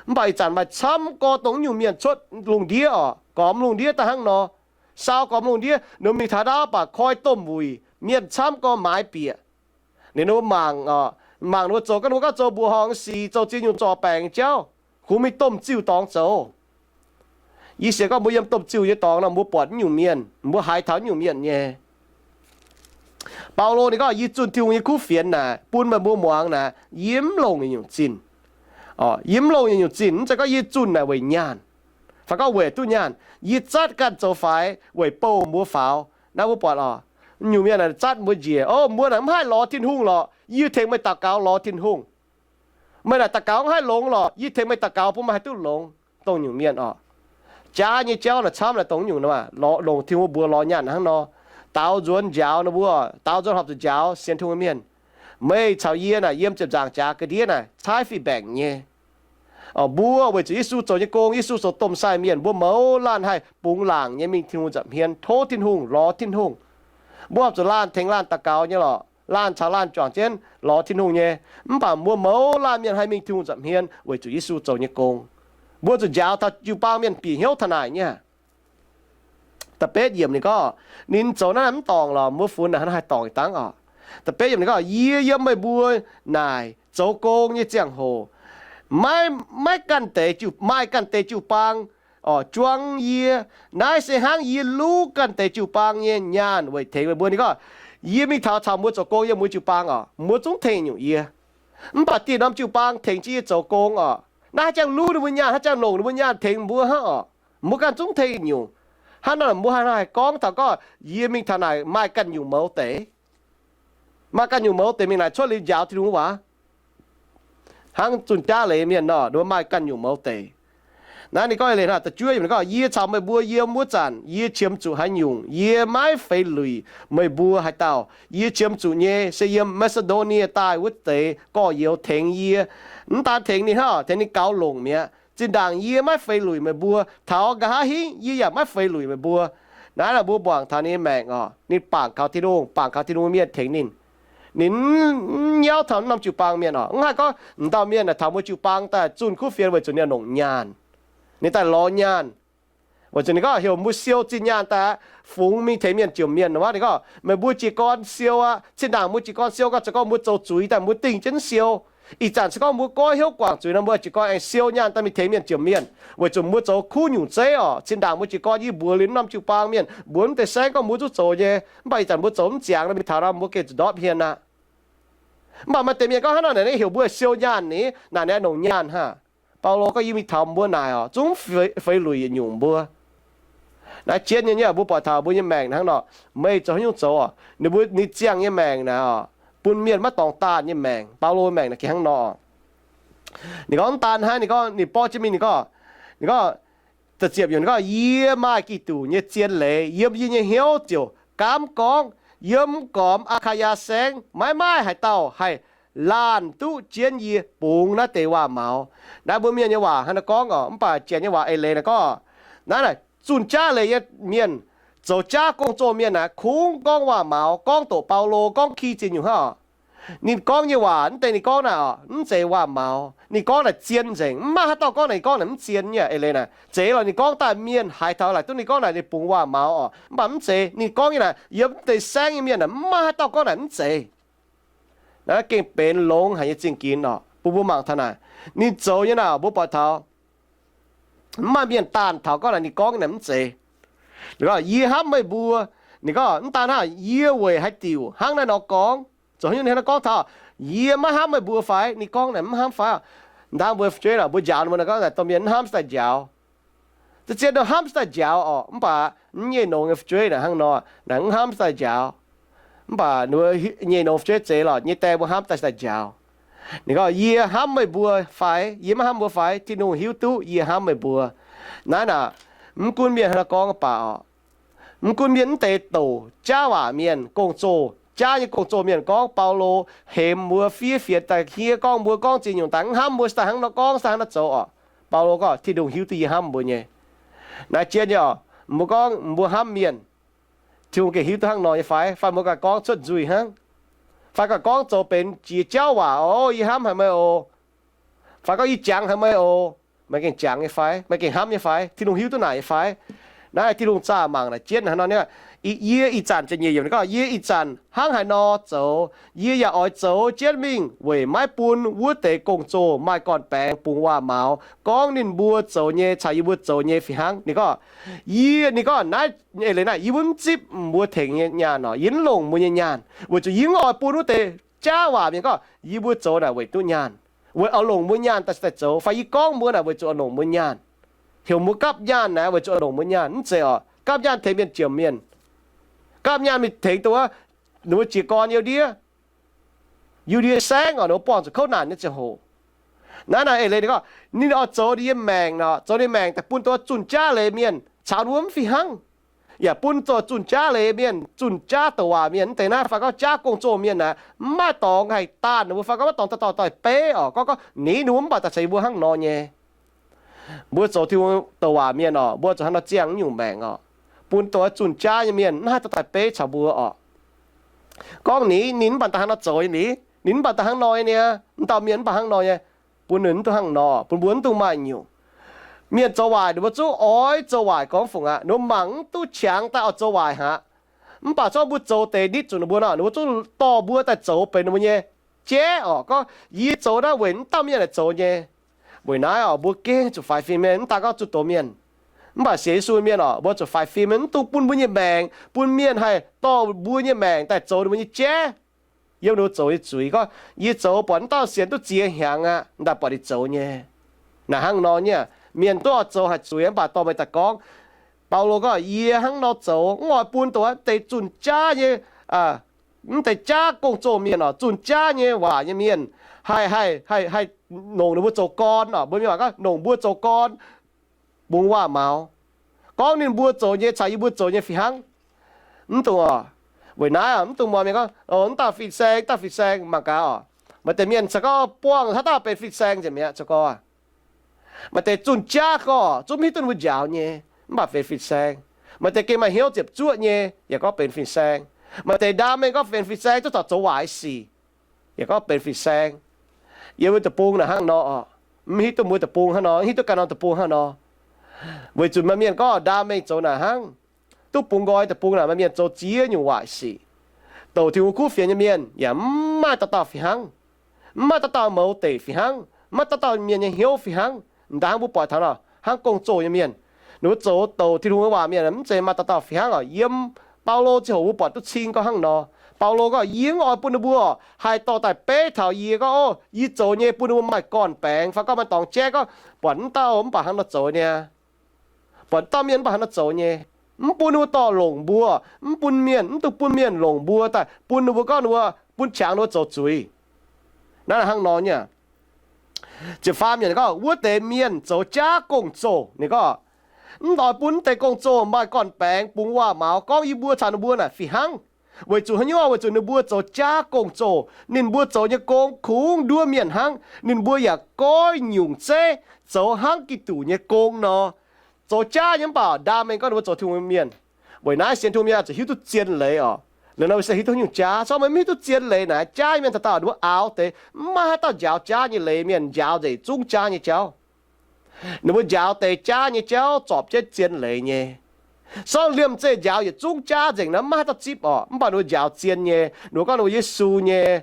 Mv baac ih zanc maaih camv gorx dongh nyungc mienh cuotv lungh ndiev orqc, gormx lungh ndiev daaih hnangv nor. Sau gormx lungh ndiev, ninh mingh taux ndaauv baac koi domh wuic, mienh camv gorx maaiz bieqc. Ninh mbuo mangc, mangc ninh mbuo zoux, gorngv ninh mbuo gorngv zoux mbuoqc horngh sic, zoux ziex nyungc zorc baengc jauv, kungx mingh domh ziuh dorngx zoux. Yie sienx gorngv mbuo yiem domh ziuh nyei dorngx nor, mbuo buatc nyungc mienh, mbuo haiz taux nyungc mienh nyei. Baulo ninh gorngv, yie zunh Tin-Hungh nyei kuv fienx naaic bun meih mbuo muangx naaic, yie mv longc yietc nyungc zinh. Yie mv longc yietc nyungc zinh, mv zeiz gorngv yie zunh naaic weic nyaanh, fai gorngv weic duqv nyaanh. Yie zatv ganh zoux faix weic bouh mbuo faaux. Naaiv mbuo buatc oc, nyungc mienh naaic zatv mbuo njiec, o, mbuo naaic mv haih lorz Tin-Hungh lorqc, yie tengx meih daux gaux lorz Tin-Hungh. Meih naaic daux gaux mv haih longx lorqc, yie tengx meih daux gaux bun meih haih duqv longx. Dongh nyungc mienh oc, jaav nyei jauv naaic camv naaic dongh nyungc, longc Tin-Hungh mbuox lorz nyaanh hnangv nor. Daaux nzuonx njaaux ninh mbuo, daaux nzuonx horpc zuqc njaaux sienx Tin-Hungh mienh. Meih caux yie naaic yiem ziepc nzaangc jaax ga'ndiev naaic caaiv fih mbaengc nyei. Mbuo weic zuqc Yesu zoux nyei gong, Yesu zoux domh sai mienh, mbuo mouz laanh haih bungx laangc nyei mingh Tin-Hungh nza'hmien, tov Tin-Hungh, lorz Tin-Hungh. Mbuo horpc zuqc laanh tengx laanh daux gaux nyei lorqc, laanh caux laanh juangc jienv lorz Tin-Hungh nyei. Mv baac mbuo mouz laanh mienh haih mingh Tin-Hungh nza'hmien weic zuqc Yesu zoux nyei gong. Mbuo zuqc njaaux taux jiu-baang mienh bieqc hnyouv taux naaic nyei. Da'betv yiemc ninh gorngv, ninh zoux naaiv mv dorngc lorqc, mbuo funx naaic hnangv haih dorngc dangv oc. Da'betv yiemc ninh gorngv, yie yiem meih mbuo naaic zoux gong nyei ziangh hoc, maiv, maiv ganh deix jiu, maaih ganh deix jiu-baang oc, juang yie. Naaiv se hnangv yie luv ganh deix jiu-baang nyei nyaanh weic tengx meih mbuo. Ninh gorngv, yie mingh taux caux mbuo zoux gong yiem mbuo jiu-baang oc, mbuo zungv tengx nyungc yie. Mv baac dieh norm jiu-baang tengx jienv yie zoux gong oc, naaiv haaix jangx luv ninh mbuo nyaanh, haaix jangx longc ninh mbuo nyaanh tengx mbuo hnangv oc, mbuo ganh zungv tengx nyungc. Hnangv naaic mbuo haih gorngv taux gorngv, yie mingh taux naaic maaih ganh nyungc mouz deix. Maaih ganh nyungc mouz deix mingh naaic cuotv liuz njaaux Tin-Hungh waac. Hnangv zunh jaav leiz mienh nor, ninh mbuo maaih ganh nyungc mouz deix. Naaiv ninh gorngv eix leiz hnangv da'juov yiemc ninh gorngv, Yie caux meih mbuo yiem wuov zanc, yie qiemx zuqc haaix nyungc, yie maiv feix luic meih mbuo haaix dauh. Yie qiemx zuqc nyei se yiem Maa^si^ndo^nie daaih wuov deix gorx-youz tengx yie. Mv daan tengx ninh hnangv, tengx ninh gaux longc mi'aqv. Zinh ndaangc yie maiv feix luic meih mbuo. Taux nqa'haav hingv yie yaac maiv feix luic meih mbuo. Naaiv naaic mbuo mbuangc taux ninh nyei maengc oc, ninh bangc kaux Tin-Hungh, bangc kaux Tin-Hungh mienh tengx ninh. Ninh mv nyauv taux norm jiu-baang mienh oc. Mv haih gorngv m'dauh mienh naaic taux mbuo jiu-baang daaih zunh kuv fienx weic zuqc ninh longc nyaanh, ninh daaih lorz nyaanh. Weic zuqc ninh gorngv heuc mbuo siou zinh nyaanh daaih fungx mingh tengx mienh jomc mienh. Ninh gorngv, Meih mbuo jiez gorn siou aqv. Zinh ndaangc mbuo jiez gorn siou gau, zoux gorngv mbuo zoux zuiz daaih mbuo dingh jienv siou. Ih zanc se gorngv mbuo goiv hnyouv guangc zuiz nor, mbuo jiez gorn aengx siou nyaanh daaih mingh tengx mienh jomc mienh, weic zuqc mbuo zoux kuv nyungc zeiv oc. Zinh ndaangc mbuo jiez gorn yie mbuox liuz norm jiu-baang mienh, mbuox mv deix saengv gorngv mbuo zuqc zoux nyei. Mv baac ih zanc mbuo zoux mv ziangx nor, mingh taux nor mbuo gengh zuqc ndortv hmien aqv. Mv baac maaih deix mienh gorngv hnangv nor naaic, heuc mbuo siou nyaanh ni, naaic ninh longc nyaanh hnangv. Baulo gorngv, Yie mingh taux mbuo naaic oc, zungv feix luic yietc nyungc mbuo. Naaiv jienv nyei, mbuo buatc taux mbuo nyei maengc hnangv nor, meih zoux haaix nyungc zoux oc, ninh mbuo ninh ziangh nyei maengc naaic oc, bun mienh maiv dorngx daanh nyei maengc. Baulo maengc naaic gengh hnangv nor. Ninh gorngv mv daan hnangv, ninh gorngv ninh borqv jienv mingh, ninh gorngv, ninh gorngv, ziepc yiemc ninh gorngv, Yie maaih Giduc nyei zien leiz yiem yie nyei hnyouv ziouc gaamv gorngv, yiem gormx Aa^kaa^yaa Saengv maiv maaih haaix dauh haih laanh duqv jienv yie bungx naaiv deix waac-maux. Naaiv mbuo mienh nyei waac hnangv naaiv gorngv oc, mv baac janx nyei waac eix leiz naaic gorngv, naaiv naaic zunh jaav leiz nyei mienh, zoux jaav gong-zoh mienh naaic kungx gorngv waac-maux, gorngv doqc Baulo, gorngv ki ziex nyungc hnangv oc. Ninh gorngv nyei waac, mv deix ninh gorngv naaic oc, mv zeiz waac-maux. Ninh gorngv naaic zien nzengc, mv maaih haaix dauh gorngv naaic ninh gorngv naaic mv zien nyei. Eix leiz naaic zeiz lorqc, ninh gorngv daaih mienh haaix taux laaic duqv ninh gorngv naaic ninh bungx waac-maux oc. Mv baac mv zeiz, ninh gorngv nyei naaic yiem deix saengv nyei mienh naaic mv maaih haaix dauh gorngv naaic mv zeiz. Naaiv gengh benx longx haic nyei zingh ginx oc, bun mbuo mangc taux naaic. Ninh zoux nyei naaic mbuo buatc taux mv maaih mienh daanh taux gorngv naaic ninh gorngv naaic mv zeiz. Ninh gorngv, Yie hnamv meih mbuo. Ninh gorngv, Mv daan hnangv, yie weic haaix diuc hnangv naaiv nor gorngv? Zoux haaix nyungc ninh hnangv naaiv gorngv taux, Yie maiv hnamv meih mbuo fai? Ninh gorngv naaic mv hnamv fai? Hnangv mbuo fu'jueiv naaic, mbuo njaaux ninh mbuo naaic gorngv naaic dongh mienh mv hnamv se daaih njaaux. Za'gengh dongh hnamv se daaih njaaux oc, mv baac mv nyei nongx nyei fu'jueiv naaic hnangv nor, naaic mv hnamv se daaih njaaux. Mv baac ninh mbuo nyei nongx fu'jueiv zeiz lorqc, nyei die mbuo hnamv daaih se daaih njaaux. Ninh gorngv, Yie hnamv meih mbuo fai? Yie maiv hnamv mbuo fai? Tin-Hungh hiuv duqv yie hnamv meih mbuo. Naaiv naaic, mv gunv mienh hnangv naaiv gorngv baac oc, mv gunv mienh mv deix douc jaav waac mienh, gong-zoh, jaav nyei gong-zoh mienh gorngv Baulo hemx mbuo, fiev fienx daaih hniev gorngv mbuo, gorngv ziex nyungc daaih mv hnamv mbuo, se daaih hnangv nor gorngv, se daaih hnangv nor zoux oc. Baulo gorngv, Tin-Hungh hiuv duqv yie hnamv mbuo nyei. Naaiv jienv nyei oc, mbuo gorngv mbuo hnamv mienh, Tin-Hungh gengh hiuv duqv hnangv nor nyei fai? Fai mbuo ganh gorngv cuotv nzuih hnangv? Fai ganh gorngv zoux benx jiex jauv waac, O, yie hnamv haic meih oc. Fai gorngv yie jangx haic meih oc. Meih gengh jangx nyei fai? Meih gengh hnamv nyei fai? Tin-Hungh hiuv duqv naaic nyei fai? Naaiv Tin-Hungh zaah mangc naaic jienv hnangv nor nyei. Yie ih zanc, yie ih zanc hnangv haaix nor zoux, yie yaac oix zoux jienv mingh weic maiv bun wuov deix gong-zoh maaih gorn-baengx bungx waac-maux gorngv ninh mbuo zoux nyei caux yie mbuo zoux nyei fih hnangv. Ninh gorngv, yie, ninh gorngv naaiv eix leiz naaiv, yie mbuo mv zipv mbuo tengx nyei nyaanh oc, yie mv longc mbuo nyei nyaanh, weic zuqc yie mv oix bun wuov deix jaav waac mienh gorngv yie mbuo zoux naaic weic duqv nyaanh, weic oix longc mbuo nyaanh daaih, daaih zoux, fai yie gorngv mbuo naaic weic zuqc oix longc mbuo nyaanh. Heuc mbuo gapv nyaanh naaic weic zuqc oix longc mbuo nyaanh, mv zeiz oc. Gapv nyaanh tengx mienh jomc mienh, gapv nyaanh mingh tengx dongh wuov ninh mbuo jiez gorn you ndiev, you ndiev saengv oc, ninh mbuo buangh zuqc kouv naanc nyei ziangh hoc. Naaiv naaic eix leiz ninh gorngv ninh oix zoux ninh nyei maengc nor, zoux ninh maengc daaih bun dongh zunh jaav leiz mienh caux ninh mbuo mv fih hnangv. Yaac bun dongh zunh jaav leiz mienh, zunh jaav douc waac mienh, mv deix naaiv fai gorngv jaav gong-zoh mienh naaic, mv maaih dorngx haih daanh ninh mbuo, fai gorngv maiv dorngx daaih dorh daaih beiv oc. Gorngv, gorngv, Ni, ninh mbuo mv baac daaih caux yie mbuo hnangv nor nyei. Mbuo zoux Tin-Hungh douc waac mienh oc, mbuo zuqc hnangv nor ziangh nyungc maengc oc, bun dongh zunh jaav nyei mienh mv haih dorh daaih beiv caux mbuo oc. Gorngv, Ni, ninh mv baac daaih hnangv nor zoux nyei, Ni, ninh mv baac daaih hnangv nor nyei niaa, mv dauh mienh mv baac hnangv nor nyei. Bun ninh mv dungx hnangv nor, bun mbuo mv dungx maaih nyungc. Mienh zoux waaic, ninh mbuo zungv oix zoux waaic gorngv fungc aqv. Ninh mbuo mangc mv duqv qangx daaih oix zoux waaic haic. Mv baac zorqv mbuo zoux deix nitv zuqc ninh mbuo nor, ninh mbuo zungv dorh mbuo daaih zoux benx ninh mbuo nyei jaiv oc. Gorngv, Yie zoux naaiv weic mv dauh mienh aengx zoux nyei. Weic naaiv oc, mbuo gengh zuqc faix fim nyei, mv daan gorngv zuqc doz mienh. Mv baac sienx Yesu mienh oc, mbuo zuqc faix fim nyei, mv dungx bun mbuo nyei maengc, bun mienh haih dorh mbuo nyei maengc daaih zoux ninh mbuo nyei jaiv. Yiem ninh mbuo zoux nyei zuiz gorngv, Yie zoux buatc mv dauh sienx duqv ziex hnyangx aqv, daaih buatc ninh zoux nyei. Naaic hnangv nor nyei, mienh duqv oix zoux haic zuiz mv baac dorh meih daaih gorngv. Baulo gorngv, Yie hnangv nor zoux, mv oix bun dongh wuov deix zunh jaav nyei, mv deix jaav gong-zoh mienh oc, zunh jaav nyei waac nyei mienh, haih, haih, haih, haih longc ninh mbuo zoux gorn oc. Mbuo mienh waac gorngv longc mbuo zoux gorn bungx waac-maux. Gorngv ninh mbuo zoux nyei caux yie mbuo zoux nyei fih hnangv. Mv dungx oc, weic naaiv oc, mv dungx muangx mienh gorngv, O, mv dauh fin-saeng, dauh fin-saeng, mangc gaax oc. Maaih deix mienh caux gorngv buangh haaix dauh benx fin-saeng nzengc mi'aqv, zoux gorn. Maaih deix zunh jaav gorngv zungv mv hiuv duqv ninh mbuo njaaux nyei, mv baac benx fin-saeng. Maaih deix gengh maaih hnyouv ziepc zuoqv nyei, yaac gorngv benx fin-saeng. Maaih deix ndaam mengh gorngv benx fin-saeng, zungv taux zoux waaic sic, yaac gorngv benx fin-saeng. Yiem mbuo deic-bung naaic hnangv nor oc. Mv hiuv duqv mbuo deic-bung hnangv nor, mv hiuv duqv ganh norm deic-bung hnangv nor. Weic zuqc maaih mienh gorngv ndaam mengh zoux naaic hnangv, duqv bungx nqoi deic-bung naaic maaih mienh zoux ziex nyungc waaic sic. Douc Tin-Hungh kuv fienx nyei mienh yaac mv maaih dauh dauh fih hnangv. Mv maaih dauh dauh mouz deic fih hnangv, mv maaih dauh dauh mienh nyei hnyouv fih hnangv. M'daaih hnangv mbuo buatc taux nor, hnangv gong-zoh nyei mienh, ninh mbuo zoux douc Tin-Hungh nyei waac mienh mv zeiz maaih dauh dauh fih hnangv oc. Yiem Baulo ziangh hoc mbuo buatc duqv cing gorngv hnangv nor. Baulo gorngv, Yie mv oix bun ninh mbuo haih dorh daaih beiv taux yie gorngv, O, yie zoux nyei bun ninh mbuo maaih gorn-baengx, fai gorngv maaih dorngx jaiv gorngv, Buatc mv dauh mv baac hnangv nor zoux niaa. Buatc mv dauh mienh mv baac hnangv nor zoux nyei. Mv bun ninh mbuo dorh longc mbuo, mv bun mienh, mv dungx bun mienh longc mbuo daaih bun ninh mbuo gorngv ninh mbuo, bun qangx ninh mbuo zoux zuiz. Naaiv hnangv nor nyei. Ziepc faam yiemc gorngv, Wuov deix mienh zoux jaav gong-zoh. Ninh gorngv, Mv oix bun mv deix gong-zoh maaih gorn-baengx bungx waac-maux gorngv yie mbuo caux ninh mbuo naaic fih hnangv. Weic zuqc haaix nyungc? Weic zuqc ninh mbuo zoux jaav gong-zoh. Ninh mbuo zoux nyei gong kungx nduov mienh hnangv. Ninh mbuo yaac goiv nyungc zeiv zoux hnangv Giduc nyei gong nor. Zoux jaav nyei mv baac ndaam mengh gorngv ninh mbuo zoux Tin-Hungh nyei mienh. Weic naaiv sienx Tin-Hungh mienh zuqc hiuv duqv zien leiz oc. Liuz nor mbuo se hiuv duqv nyungc jaav. Corc meih mv hiuv duqv zien leiz naaic, jaav nyei mienh dauh dauh ninh mbuo aaux deix, mv maaih haaix dauh njaaux jaav nyei leiz. Mienh njaaux nzengc zungv jaav nyei jauv. Ninh mbuo njaaux deix jaav nyei jauv zorpc jienv zien leiz nyei. Sorng liemh zeih njaaux yietc zungv jaav nzengc nor, mv maaih haaix dauh zipv oc. Mv baac ninh mbuo njaaux zien nyei, ninh mbuo gorngv ninh mbuo Yesu nyei.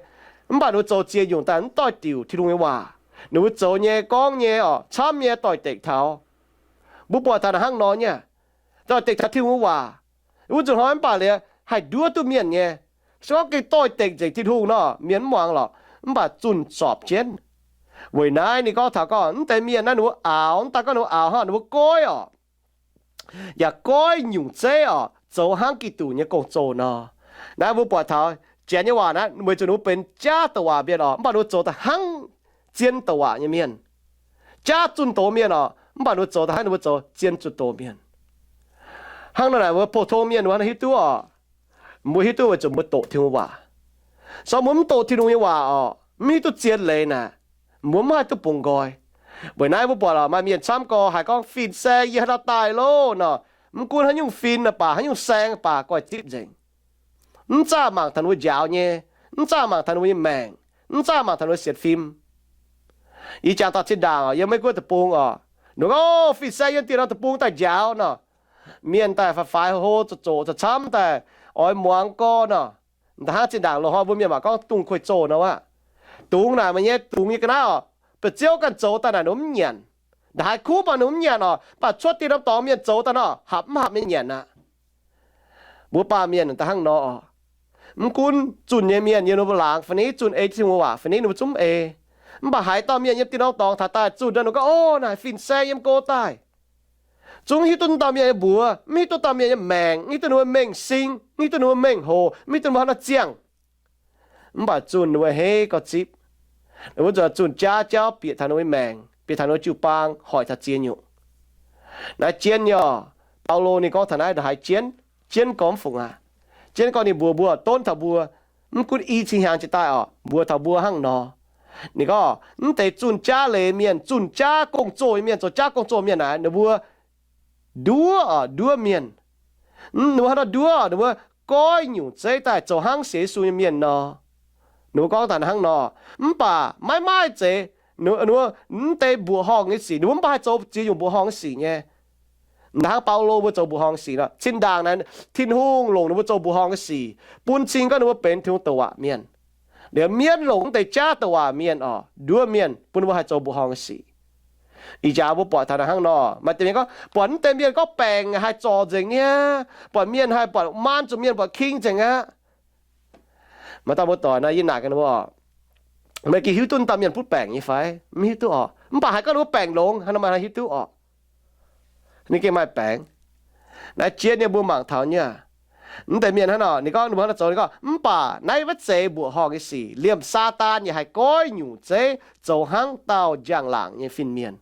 Mv baac ninh mbuo zoux ziex nyungc daaih mv doix-diuc Tin-Hungh nyei waac. Ninh mbuo zoux nyei, gorngv nyei oc, camv nyei doix-dekc taux. Mbuo buatc taux naaic hnangv nor nyei, doix-dekc taux Tin-Hungh nyei waac. Wuov nzunc hnoi mv baac liuz haih nduov duqv mienh nyei. Se gorngv gengh doix-dekc nzengc Tin-Hungh nor, mienh mv muangx lorqc, mv baac zunh zorpc jienv. Weic naaiv ninh gorngv taux gorngv mv deix mienh naaiv ninh mbuo aaux, mv daaih gorngv ninh mbuo aaux hnangv, ninh mbuo goiv oc, yaac goiv nyungc zeiv oc, zoux hnangv Giduc nyei gong-zoh nor. Naaiv mbuo buatc taux Janx nyei waac naaiv, weic zuqc ninh mbuo benx jaav douc waac mienh oc, mv baac ninh mbuo zoux daaih hnangv zien douc waac nyei mienh. Jaav zunh doz mienh oc, mv baac ninh mbuo zoux daaih hnangv ninh mbuo zoux zien zunh doz mienh. Hnangv nor naaic, mbuo pou-tong mienh mbuo hnangv hiuv duqv oc. Mbuo hiuv duqv weic zuqc mbuo doqc Tin-Hungh waac. Sorng mbuo mv doqc Tin-Hungh nyei waac oc, mv hiuv duqv zien leiz naaic, mbuo mv haih duqv bungx nqoi. Weic naaiv mbuo buatc oc, maaih mienh camv gorx haiz gorngv fin-saeng yiem haaix dauh daaih loh nor, mv gunv haaix nyungc fin baac, haaix nyungc saeng baac, goiv zipv nzengc. Mv zaah mangc taux ninh mbuo njaaux nyei, mv zaah mangc taux ninh mbuo nyei maengc, mv zaah mangc taux ninh mbuo sienx fim. Yie jangx daaih zinh ndaangc oc, yiem Meiv Guoqv deic-bung oc, ninh gorngv, O, fin-saeng yiem dieh norm deic-bung daaih njaaux nor, mienh daaih faix-faix hlo, zoqc zoqc camv daaih, oix muangx gorn nor. Da'hnangv zinh ndaangc loz-hnoi mbuo mienh maac gorngv dungz kuei-zoh nor aqv. Dungz naaic meih nyei dungz nyei ga'naaiv oc, ba'ziouv ganh zoux daaih naaic ninh mv nyanc. Nda'haaix kuv baac ninh mv nyanc oc, baac cuotv dieh norm dorngx mienh zoux daaih nor, hapc mv hapc nyei nyanc aqv. Mbuo baamh mienh da'hnangv nor oc. Mv gunv zunh nyei mienh yiem ninh mbuo laangz fai ni, zunh ei Tin-Hungh waac fai ni, ninh mbuo zungv mv ei. Mv baac haaix dauh mienh yiem dieh norm dorngx taux daaih zunh nor, ninh gorngv, O, naaic fin-saeng yiem go daaih. Zungv hiuv duqv wuov dauh mienh nyei mbuox, mv hiuv duqv dauh mienh nyei maengc, mv hiuv duqv ninh mbuo mengh sing, mv hiuv duqv ninh mbuo mengh hoc, mv hiuv duqv ninh mbuo haaix nor ziangh. Mv baac zunh ninh mbuo hei gorx zipv. Ninh mbuo zunh jaav jauv bieqc taux ninh mbuo nyei maengc, bieqc taux ninh mbuo jiu-baang, hoic taux ziex nyungc. Naaiv jienv nyei oc. Baulo ninh gorngv taux naaiv ndongc haaix jienv, jienv gorngv mv fungc aqv. Jienv gorngv ninh mbuox mbuo, donv taux mbuo, mv gunv i cin hnyangx jiex daaih oc, mbuox taux mbuo hnangv nor. Ninh gorngv mv deix zunh jaav leiz mienh, zunh jaav gong-zoh mienh, zoux jaav gong-zoh mienh naaic, ninh mbuo nduov oc, nduov mienh. Ninh mbuo hnangv nor nduov, ninh mbuo goiv nyungc zeiv daaih zoux hnangv sienx Yesu nyei mienh nor. Ninh mbuo gorngv daaih hnangv nor. Mv baac maiv maaih zeiz, ninh mbuo mv deix mbuoqc horngh nyei sic, ninh mbuo mv baac haih zoux ziex nyungc mbuoqc horngh nyei sic nyei. Hnangv Baulo mbuo zoux mbuoqc horngh sic nor, zinh ndaangc naaic Tin-Hungh longc ninh mbuo zoux mbuoqc horngh nyei sic, bun cing gorngv ninh mbuo benx Tin-Hungh douc waac mienh. Liuz mienv longc mv deix jaav douc waac mienh oc, nduov mienh, bun ninh mbuo haih zoux mbuoqc horngh nyei sic. Ih jaax mbuo buatc taux naaic hnangv nor, maaih deix mienh gorngv, buatc mv deix mienh gorngv baengc haih zorc nzengc niaa, buatc mienh haih buatc maan zuqc mienh buatc king nzengc aqv. Maaih dauh mbuo doic nor, yie naaic gaax ninh mbuo oc, meih gengh hiuv duqv dauh mienh butv baengc nyei fai? Mv hiuv duqv oc. Mv baac haiz gorngv ninh mbuo baengc longx, hnangv nor maaih hiuv duqv oc. Ninh gengh maaih baengc. Naaiv jienv nyei mbuo mangc taux nyei aqv. Mv deix mienh hnangv nor, ninh gorngv ninh mbuo hnangv nor zoux, ninh gorngv, mv baac naaiv maiv zeiz mbuoqc horngh nyei sic. Liemh Saadaan yaac haih goiv nyungc zeiv zoux hnangv dauh njang-laangc nyei fin-mienh.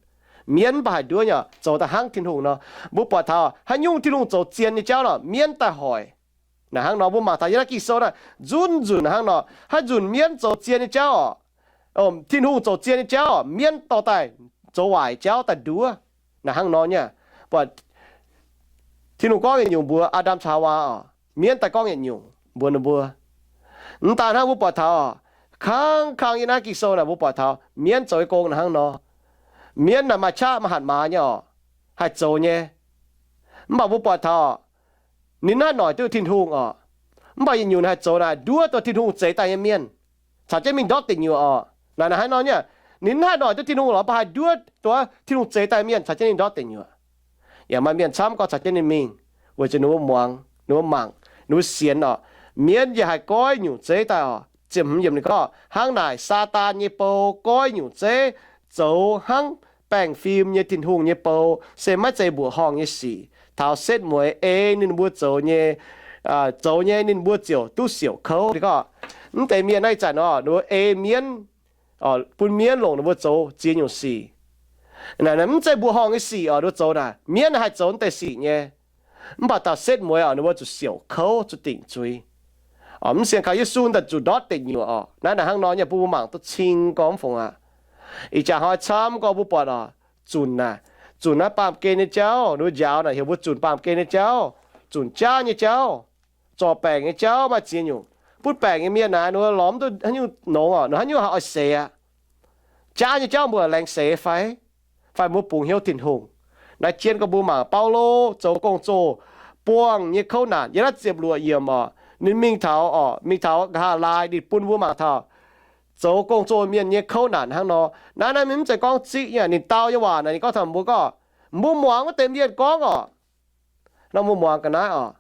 Mienv mv baac haih nduov nyei, zoux daaih hnangv Tin-Hungh nor. Mbuo buatc taux haaix nyungc Tin-Hungh zoux zien nyei jauv nor, mienv daaih hoic. Naaiv hnangv nor mbuo mangc taux yiem naaiv Ging-Sou naaiv, nzunc nzunc hnangv nor, haaix nzunc mienv zoux zien nyei jauv oc, Tin-Hungh zoux zien nyei jauv oc, mienv dorh daaih zoux waaic jauv daaih nduov. Naaiv hnangv nor nyei. Buatc Tin-Hungh gorngv yietc nyungc mbuox Aa^ndam caux Haawaa oc, mienv daaih gorngv yietc nyungc mbuox ninh mbuo. Mv daan hnangv, mbuo buatc taux kangv kangv yiem naaiv Ging-Sou naaic, mbuo buatc taux mienv zoux nyei gong naaiv hnangv nor. Mienv naaic maaih qaqv maaih hatc maaz nyei oc, haih zoux nyei. Mv baac mbuo buatc taux ninh maiv haih noic duqv Tin-Hungh oc. Mv baac yietc nyungc haih zoux naaic nduov dongh Tin-Hungh zeix daaih nyei mienh, caux jienv mingh ndortv deic nyuoqc oc. Naaic naaic hnangv nor nyei. Ninh maiv haih noic duqv Tin-Hungh lorqc, mv baac haih nduov dongh Tin-Hungh zeix daaih mienh caux jienv ninh ndortv deic nyuoqc. Yaac maaih mienh camv gorngv caux jienv ninh mingh, weic zuqc ninh mbuo muangx, ninh mbuo mangc, ninh mbuo sienx oc. Mienv yaac haih goiv nyungc zeiv daaih oc. Ziepc hmz yiemc ninh gorngv, hnangv naaic Saadaan nyei bou goiv nyungc zeiv zoux hnangv baengh fim nyei Tin-Hungh nyei bou, se maiv zeiz mbuoqc horngh nyei sic. Taux setv mueiz ei ninh mbuo zoux nyei, zoux nyei ninh mbuo ziouc duqv siouc kouv. Ninh gorngv, mv deix mienh naaiv ih zanc oc, ninh mbuo ei mienv, bun mienv longc ninh mbuo zoux ziex nyungc sic. Mv zeiz mbuoqc horngh nyei sic oc, ninh mbuo zoux naaic, mienv haih zoux mv deix sic nyei. Mv baac taux setv mueiz oc, ninh mbuo zuqc siouc kouv, zuqc dingc zuiz. Mv sienx kaux Yesu daaih zuqc ndortv deic nyuoqc oc. Naaiv naaic hnangv nor nyei, bun mbuo mangc duqv cing gorngv mv fungc aqv. Ih jaax hnoi camv gorngv mbuo buatc oc, zunc naaic, zunc naaiv baamh gen nyei jauv, ninh mbuo njaaux naaic heuc mbuo zunc baamh gen nyei jauv, zunc jaav nyei jauv, zorc baengc nyei jauv maaih ziex nyungc. Butv baengc nyei mienh naaic, ninh mbuo lorz mv duqv haaix nyungc nongx oc, ninh haaix nyungc haih oix seix aqv. Jaav nyei jauv mbuo laengz seix fai? Fai mbuo bungx hnyouv Tin-Hungh? Naaiv jienv gorngv mbuo mangc Baulo zoux gong-zoh buangh nyei kouv naanc, yiem naaiv ziepc luoqc yiemc oc, ninh mingh taux oc, mingh taux nqa'haav laai, ninh bun mbuo mangc taux zoux gong-zoh mienh nyei kouv naanc hnangv nor. Naaiv, naaiv mv zeiz gorngv ziqv nyei. Ninh dau nyei waac naaic, ninh gorngv taux mbuo gorngv, mbuo muangx wuov deix mienh gorngv oc. Nor mbuo muangx ga'naaiv oc.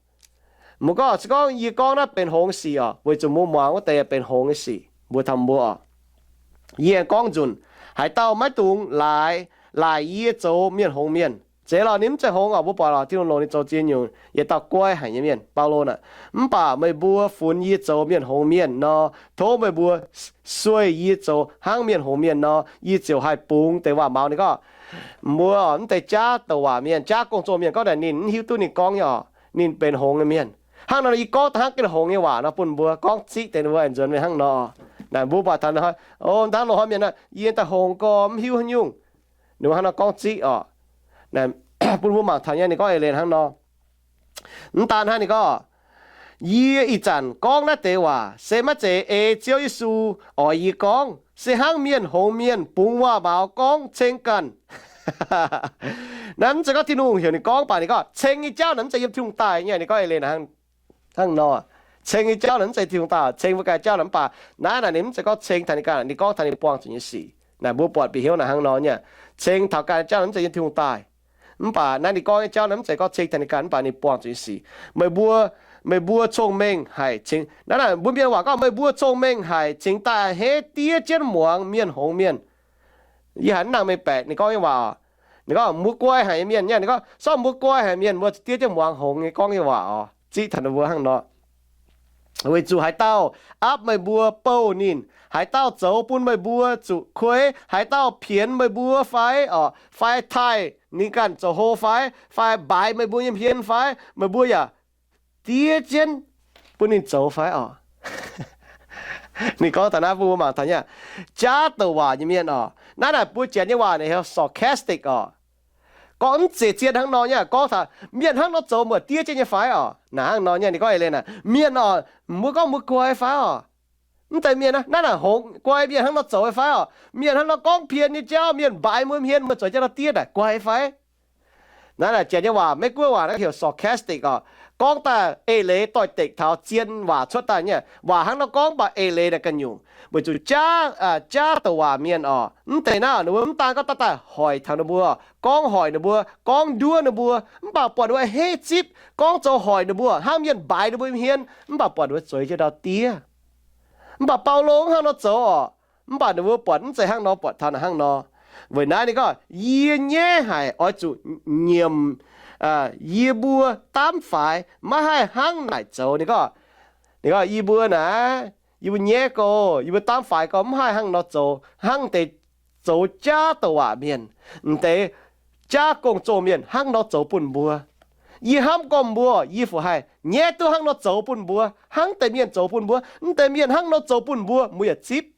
Mbuo gorngv, se gorngv yie gorngv naaiv benx hngongx sic oc, weic zuqc mbuo muangx wuov deix benx hngongx nyei sic. Mbuo taux mbuo oc, yie aengx gorngv nzunc, haaix dauh maiv dungx laaix, laaic yie zoux mienh hngongx mienh. Zeiz lorqc, ninh mv zeiz hngongx oc. Mbuo buatc lorqc, Tin-Hungh longc ninh zoux ziex nyungc yietc dauh guai haic nyei mienh, Baulo naaic. Mv baac meih mbuo funx yie zoux mienh hngongx mienh nor, tov meih mbuo sueih yie zoux hnangv mienh hngongx mienh nor, yie ziouc haih bungx deix waac-maux. Ninh gorngv, mbuo mv deix jaav douc waac mienh, jaav gong-zoh mienh gorngv naaic ninh mv hiuv duqv ninh gorngv nyei oc, ninh benx hngongx nyei mienh. Hnangv nor yie gorngv daaih hnangv gengh hngongx nyei waac nor bun mbuo gorngv ziqv deix, ninh mbuo aengx nzuonx mingh hnangv nor. Naaic mbuo buatc taux hnangv, o, hnangv loz-hnoi mienh, yie daaih hngongx gorx mv hiuv haaix nyungc. Ninh mbuo hnangv nor gorngv ziqv oc. Bun mbuo mangc taux nyei ninh gorngv eix leiz hnangv nor. Mv daan hnangv, ninh gorngv, yie ih zanc gorngv naaiv deix waac se maiv zeiz ei Ziouv Yesu oix yie gorngv, se hnangv mienh hngongx mienh bungx waac-maux gorngv ceng ganh. Naaiv mv zeiz gorngv Tin-Hungh heuc ninh gorngv, mv baac ninh gorngv ceng nyei jauv naaic mv zeiz yiem Tin-Hungh daaih nyei. Ninh gorngv eix leiz hnangv nor, ceng nyei jauv naaic mv zeiz Tin-Hungh daaih, ceng mbuo ganh jauv naaic. Mv baac naaiv naaic ninh mv zeiz gorngv ceng taux ninh ganh, ninh gorngv taux ninh buangh zuqc nyei sic. Naaic mbuo buatc bieqc hnyouv naaic hnangv nor nyei. Ceng taux ganh jauv naaic mv zeiz yiem Tin-Hungh daaih. Mv baac naaiv ninh gorngv nyei jauv naaiv mv zeiz gorngv ceng taux ninh ganh, mv baac ninh buangh zuqc nyei sic. Meih mbuo, meih mbuo cong-mengh haic cingx, naaiv naaic mbuo mienh waac gorngv, meih mbuo cong-mengh haic cingx daaih a'hneiv diev jienv muangx mienh hngongx mienh. Yie haiz mv nangc mengh baeqc ninh gorngv nyei waac oc. Ninh gorngv mbuo guai haic nyei mienh, ninh gorngv sorngv mbuo guai haic mienh, mbuo diev jienv muangx hngongx nyei gorngv nyei waac oc. Ziqv taux ninh mbuo hnangv nor. Weic zuqc haaix dauh aapv meih mbuo bouh ninh, haaix dauh zoux bun meih mbuo zuqc kuei, haaix dauh pienx meih mbuo fai oc, fai taaih ninh ganh zoux hlo fai, fai mbaaix meih mbuo nyei hmien fai, meih mbuo yaac diev jienv bun ninh zoux fai oc. Ninh gorngv taux naaiv bun mbuo mangc taux nyei, jaav douc waac nyei mienh oc. Naaiv naaic mbuo janx nyei waac naaic heuc sarcastic oc. Gorngv mv zeiz zien hnangv nor nyei, gorngv taux mienh hnangv nor zoux mbuo diev jienv nyei fai oc. Naaic hnangv nor nyei ninh gorngv eix leiz naaic, mienh oc, mbuo gorngv mbuo guai fai oc? Mv deix mienh naaiv naaic hngongx guai, mienh hnangv nor zoux fai oc? Mienh hnangv nor gorngv pien nyei jauv, mienh mbaaix mbuo hmien, mbuo zoux jienv nor diev naaic guai fai? Naaiv naaic janx nyei waac, Meiv-Guoqv waac naaiv heuc sarcastic oc. Gorngv daaih eix leiz doix-dekc taux zien waac cuotv daaih nyei. Waac hnangv nor gorngv mv baac eix leiz naaic ganh nyungc. Weic zuqc jaav, jaav douc waac mienh oc, mv deix naaiv ninh mbuo mv daan gorngv daaih daaih hoic taux ninh mbuo, gorngv hoic ninh mbuo, gorngv nduov ninh mbuo, mv baac buatc ninh mbuo a'hneiv zipv, gorngv zoux hoic ninh mbuo, hnangv mienh mbaaix ninh mbuo hmien, mv baac buatc ninh mbuo zueiz jienv ndau diev. Mv baac Baulo hnangv nor zoux oc. Mv baac ninh mbuo buatc mv zeiz hnangv nor, buatc taux naaic hnangv nor. Weic naaiv ninh gorngv, yie nyaiv haic oix zuqc nyiemc yie mbuo daamv faix maiv haih hnangv naaic zoux. Ninh gorngv, ninh gorngv, Yie mbuo naaic, yie mbuo nyaiv gorx, yie mbuo daamv faix gorx mv haih hnangv nor zoux, hnangv deix zoux jaav douc waac mienh, m'deix jaav gong-zoh mienh hnangv nor zoux bun mbuo. Yie hnamv gorngv mbuo, yie fu haih nyaiv duqv hnangv nor zoux bun mbuo, hnangv deix mienh zoux bun mbuo. Mv deix mienh hnangv nor zoux bun mbuo, mbuo yaac zipv.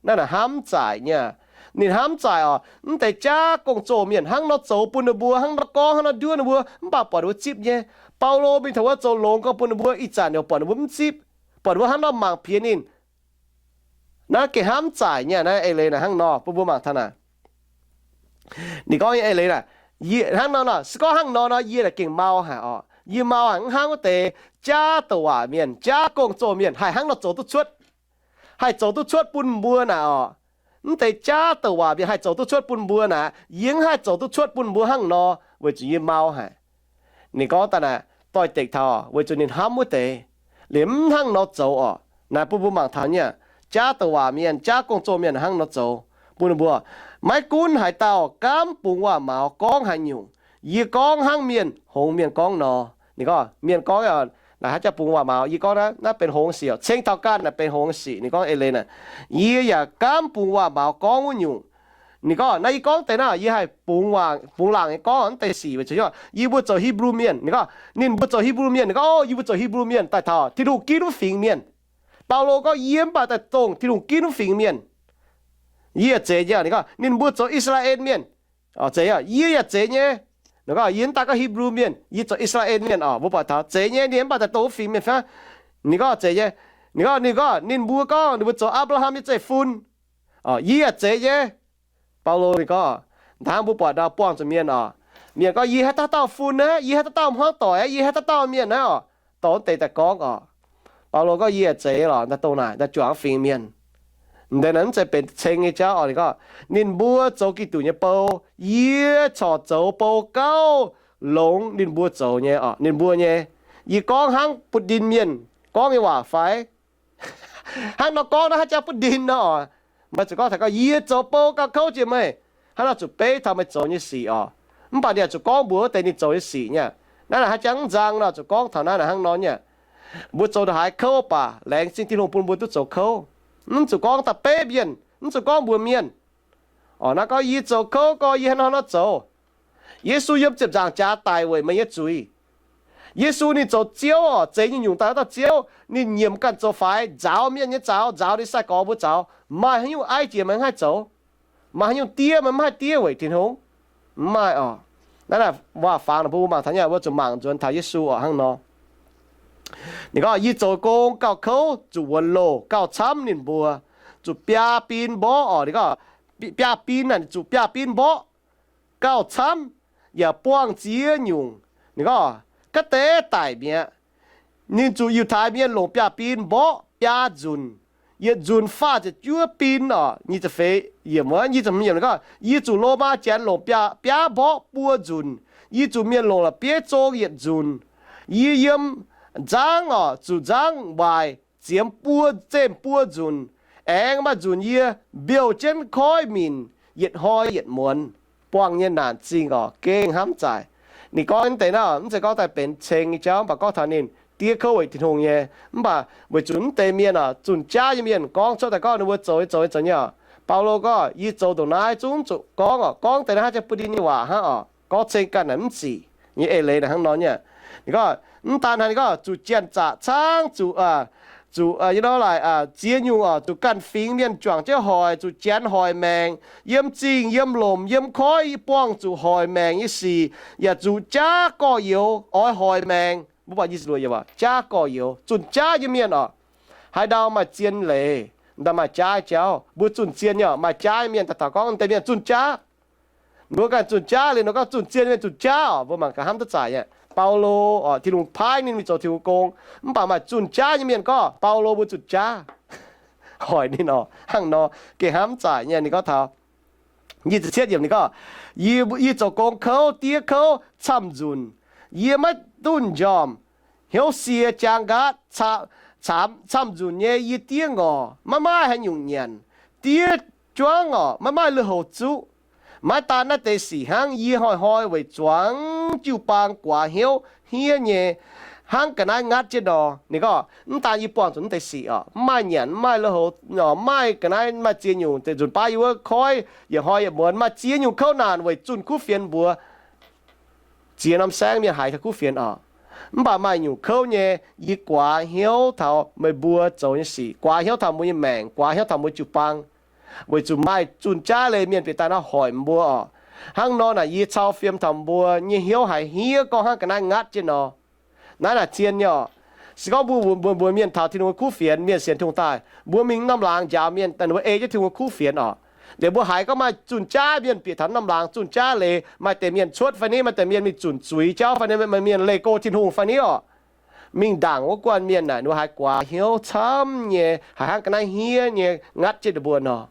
Naaiv naaic hnamv zaaic nyei. Ninh hnamv zaaic oc, mv deix jaav gong-zoh mienh hnangv nor zoux bun ninh mbuo, hnangv nor gorngv, hnangv nor nduov ninh mbuo, mv baac buatc ninh mbuo zipv nyei. Baulo mingh taux wuov zoux longx gorngv bun ninh mbuo, ih zanc ninh buatc ninh mbuo mv zipv, buatc ninh mbuo hnangv nor mangc piex ninh. Naaiv gengh hnamv zaaic nyei. Naaiv eix leiz naaic hnangv nor, bun mbuo mangc taux naaic. Ninh gorngv nyei eix leiz naaic, hnangv nor nor, se gorngv hnangv nor nor, yie naaic gengh mau haic oc. Yie mau haic, mv hnangv wuov deix jaav douc waac mienh, jaav gong-zoh mienh haih hnangv nor zoux duqv cuotv, haih zoux duqv cuotv bun mbuo naaic oc. Mv deix jaav douc waac mienh haih zoux duqv cuotv bun mbuo naaic, yie mv haih zoux duqv cuotv bun mbuo hnangv nor, weic zuqc yie mau haic. Ninh gorngv daaih naaic doix-dekc taux weic zuqc ninh hnamv wuov deix liemh mv hnangv nor zoux oc. Naaic bun mbuo mangc taux nyei, jaav douc waac mienh, jaav gong-zoh mienh hnangv nor zoux bun ninh mbuo. Maiv gunv haaix dauh gaamv bungx waac-maux gorngv haaix nyungc, yie gorngv hnangv mienh hngongx mienh gorngv nor. Ninh gorngv mienh gorngv, naaic haaix jaax bungx waac-maux, yie gorngv naaiv, naaiv benx hngongx sic oc. Ceng taux ganh naaic benx hngongx sic. Ninh gorngv eix leiz naaic, yie yaac gaamv bungx waac-maux gorngv wuov nyungc. Ninh gorngv naaiv, yie gorngv deix naaiv, yie haih bungx waac, bungx laangc nyei gorngv naaiv deix sic weic zuqc yie mbuo zoux Hipv^lu Mienh. Ninh gorngv ninh mbuo zoux Hipv^lu Mienh. Ninh gorngv, o, yie mbuo zoux Hipv^lu Mienh daaih taux Tin-Hungh ginv wuov fingx mienh. Baulo gorngv yie mv baac daaih dongh Tin-Hungh ginv wuov fingx mienh. Yie yaac zeiz nyei. Ninh gorngv ninh mbuo zoux I^saa^laa^en Mienh. Zeiz, yie yaac zeiz nyei. Ninh gorngv yie mv daaih gorngv Hipv^lu Mienh, yie zoux I^saa^laa^en Mienh oc. Mbuo buatc taux zeiz nyei, ninh mv baac daaih dongh wuov fingx mienh fai? Ninh gorngv zeiz nyei. Ninh gorngv, ninh gorngv ninh mbuo gorngv ninh mbuo zoux Apc^laa^ham nyei zeiv-fun. Yie yaac zeiz nyei. Baulo ninh gorngv, hnangv mbuo buatc nor buangh zuqc mienh oc. Mienh gorngv, yie haaix dauh dauh fun aqv, yie haaix dauh dauh hmuangv doic aqv, yie haaix dauh dauh mienh aqv oc. Dorh wuov deix daaih gorngv oc. Baulo gorngv, yie yaac zeiz lorqc, daaih dongh naaic, daaih juangc fingx mienh. M'deix naaic mv zeiz benx ceng nyei jauv oc. Ninh gorngv ninh mbuo zoux Giduc nyei bou, yie corc zoux bou gauh longx ninh mbuo zoux nyei oc, ninh mbuo nyei. Yie gorngv hnangv butv-ndin mienh gorngv nyei waac fai? Hnangv nor gorngv naaiv haaix jaax butv-ndin nor oc. Meih zuqc gorngv taux gorngv, yie zoux bou gauh kouv jiex meih. Hnangv nor zuqc beiv taux meih zoux nyei sic oc. Mv baac ninh yaac zuqc gorngv mbuox wuov deix ninh zoux nyei sic nyei. Naaiv naaic haaix jaax mv nzang nor zuqc gorngv taux naaiv naaic hnangv nor nyei. Mbuo zoux ndongc haaix kouv baac laengz zingh Tin-Hungh bun mbuo duqv zoux kouv. Mv zuqc gorngv daaih beiv mienh, mv zuqc gorngv mbuox mienh. Oc, naaiv gorngv yie zoux kouv gorx, yie hnangv nor nor zoux. Yesu yiem ziepc nzaangc jaax daic weic meih nyei zuiz. Yesu ninh zoux Ziouv oc, zeix nyungc-nyungc daaih wuov dauh Ziouv. Ninh nyiemc ganh zoux faix, nzaaux mienh nyei zaux, nzaaux ninh sai-gorx mbuo zaux. Maaih haaix nyungc aiv jiex meih mv haih zoux? Maaih haaix nyungc diev meih mv haih diev weic Tin-Hungh? Mv maaih oc. Naaiv naaic waac-fangx naaic bun mbuo mangc taux nyei, mbuo zuqc mangc nzuonx taux Yesu oc hnangv nor. Ninh gorngv, yie zoux gong gauh kouv, zuqc wuonx loh gauh camv ninh mbuo, zuqc biaa bin mborqv oc. Ninh gorngv biaa bin naaic, zuqc biaa bin mborqv gauh camv, yaac buangh ziex nyungc. Ninh gorngv, ga'deix daic mi'aqv. Ninh zuqc Yiutai Mienh longc biaa bin mborqv biaa nzunc, yietc nzunc faah ziepc juov bin oc. Nyic ziepc feix yiemc wuov, nyic ziepc hmz yiemc gorngv, yie zuqc Lomaa Janx longc biaa, biaa mborqv buo nzunc. Yie zuqc mienh longc la'bieiv zong yietc nzunc. Yie yiem nzangv oc, zuqc nzangv waaic ziemx buo, zemh buo nzunc. Aengx maaih nzunc yie mbiouh jienv koiv minc yietc hnoi yietc muonz. Buangh nyei naanc zingh oc, gengh hnamv zaaic. Ninh gorngv deix naaiv mv zeiz gorngv daaih benx ceng nyei jauv, mv baac gorngv taux ninh diev kouv weic Tin-Hungh nyei. Mv baac weic zuqc mv deix mienh oc, zunh jaav nyei mienh gorngv cuotv daaih gorngv ninh mbuo zoux nyei, zoux nyei, zoux nyei oc. Baulo gorngv, yie zoux ndongc naaiv zungv zuqc gorngv oc, gorngv deix naaiv haaix jaax butv-ndin nyei waac hnangv oc, gorngv ceng ganh naaic mv zic nyei eix leiz naaic hnangv nor nyei. Ninh gorngv, mv daan hnangv, ninh gorngv zuqc janx-zaqc caangv, zuqc, zuqc, yie nor laaic, ziex nyungc oc, zuqc ganh fingx mienh juangc jienv hoic, zuqc janx hoic maengc, yiem zingh, yiem lomc, yiem koiv, yie buangh zuqc hoic maengc nyei sic, yaac zuqc jaav gorx-youz oix hoic maengc. Mbuo buatc nyic ziepc luoqc yiemc, jaav gorx-youz, zunh jaav nyei mienh oc. Haaix ndau maaih zien leiz, ndau maaih jaav jauv, mbuo zunh zien nyei oc. Maaih jaav nyei mienh daaih taux gorngv deix mienh zunh jaav. Ninh mbuo ganh zunh jaav liuz, ninh gorngv zunh zien mienh zunh jaav oc. Mbuo mangc gaax hnamv duqv zaaic nyei. Baulo oc, Tin-Hungh paaiv ninh mingh zoux Tin-Hungh gong, mv baac maaih zunh jaav nyei mienh gorngv Baulo mbuo zunh jaav. Hoic ninh oc, hnangv nor, gengh hnamv zaaic nyei. Ninh gorngv taux nyic ziepc cietv yiemc ninh gorngv, yie, yie zoux gong kouv, diev kouv camv nzunc. Yie maiv dunh njormh, hnyouv sie jaang nqaatv, camv nzunc nyei yie diev ngorc, maiv maaih haaix nyungc nyanc. Diev juangv oc, maiv maaih lui-houx zuqv. Maiv daan naaiv deix sic hnangv, yie hnoi-hnoi weic zuangx jiu-baang guaax hnyouv hniev nyei, hnangv ga'naaiv ngatv jienv nor. Ninh gorngv, mv daan yie buangh zuqc naaiv deix sic oc, mv maaih nyanc, mv maaih lui-houx, mv maaih ga'naaiv, mv maaih ziex nyungc, deix nzunc baav yie wuov koiv yietc hnoi yietc muonz maaih ziex nyungc kouv naanc weic zunh kuv fienx mbuox ziex norm saengv mienh haiz taux kuv fienx oc. Mv baac maaih nyungc kouv nyei, yie guaax hnyouv taux meih mbuo zoux nyei sic, guaax hnyouv taux mbuo nyei maengc, guaax hnyouv taux mbuo jiu-baang, weic zuqc maaih zunh jaav leiz mienh bieqc daaih nor hoic mbuo oc. Hnangv nor naaic yie cau fiem taux mbuo nyei hnyouv haiz hniev gorngv hnangv ga'naaiv ngatv jienv nor. Naaiv naaic zien nyei oc. Se gorngv mbuo mbuox mienh taux Tin-Hungh nyei kuv fienx, mienh sienx Tin-Hungh daaih, mbuo mingh norm laangz njaaux mienh daaih, ninh mbuo ei jienv Tin-Hungh nyei kuv fienx oc. Liuz mbuo haiz gorngv maaih zunh jaav mienh bieqc taux norm laangz, zunh jaav leiz maaih deix mienh cuotv fai ni, maaih deix mienh mingh zunc zuiz jauv fai ni, maaih mienh leih go Tin-Hungh fai ni oc. Mingh ndaangc wuov guanh mienh naaic, ninh mbuo haiz guaax hnyouv camv nyei, haiz hnangv ga'naaiv hniev nyei ngatv jienv ninh mbuo nor.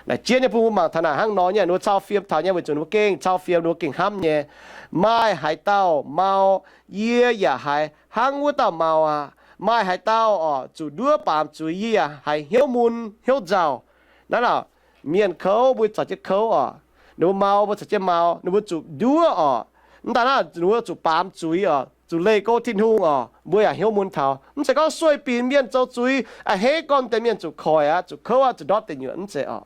Naaic jienv nyei bun mbuo mangc taux naaic hnangv nor nyei, ninh mbuo cau fiem taux nyei weic zuqc ninh mbuo gengh cau fiem, ninh mbuo gengh hnamv nyei. Maaih haaix dauh mau, yie yaac haiz hnangv wuov dauh mau aqv. Maaih haaix dauh oc zuqc nduov baamz zuiz, yie yaac haiz hnyouv mun hnyouv nzauh. Naaiv naaic, mienh kouv mbuo caux jienv kouv oc, ninh mbuo mau mbuo caux jienv mau, ninh mbuo zuqc nduov oc. Mv daan naaiv ninh mbuo zuqc baamz zuiz oc, zuqc leih go Tin-Hungh oc, mbuo yaac hnyouv mun taux. Mv zeiz gorngv sueih binc mienh zoux zuiz a'hneiv gorn deix mienh zuqc koic aqv, zuqc kouv aqv, zuqc ndortv deic nyuoqc, mv zeiz oc.